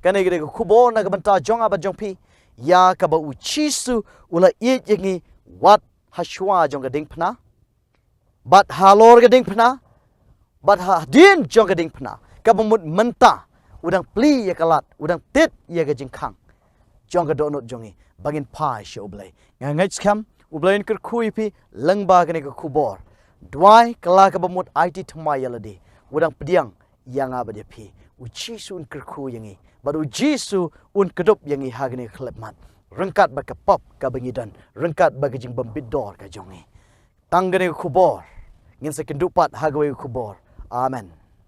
kane ka dei ka khubor na ka bynta jong nga bad jong phi, ïa kaba u Jisu u la ïeit ïa ngi wat ha shuwa jong ka diengphna, bad halor ka diengphna, bad ha hadien jong ka diengphna. Kaba mut mynta u dang plie ïa ka lad, u dang tied ïa ka jingkhang jong ka dohnud jong ngi ba ngin phai sha U Blei. Nga ngeit skhem U Blei un kyrkhu ïa phi lyngba kane ka khubor. Duwai, kylla kaba mut, aiti thymmai ïa lade. U dang pdiang ïa nga bad ïa phi. U Jisu un kyrkhu ïa ngi, bad u Jisu un kdup ïa ngi ha kane ka khyllipmat, ryngkat bad ka pop kaba ngi don, ryngkat bad ka jingbym bit dor ka jong ngi. Tang kane ka khubor, ngin sa kynduh pat ha kawei ka khubor. Amen.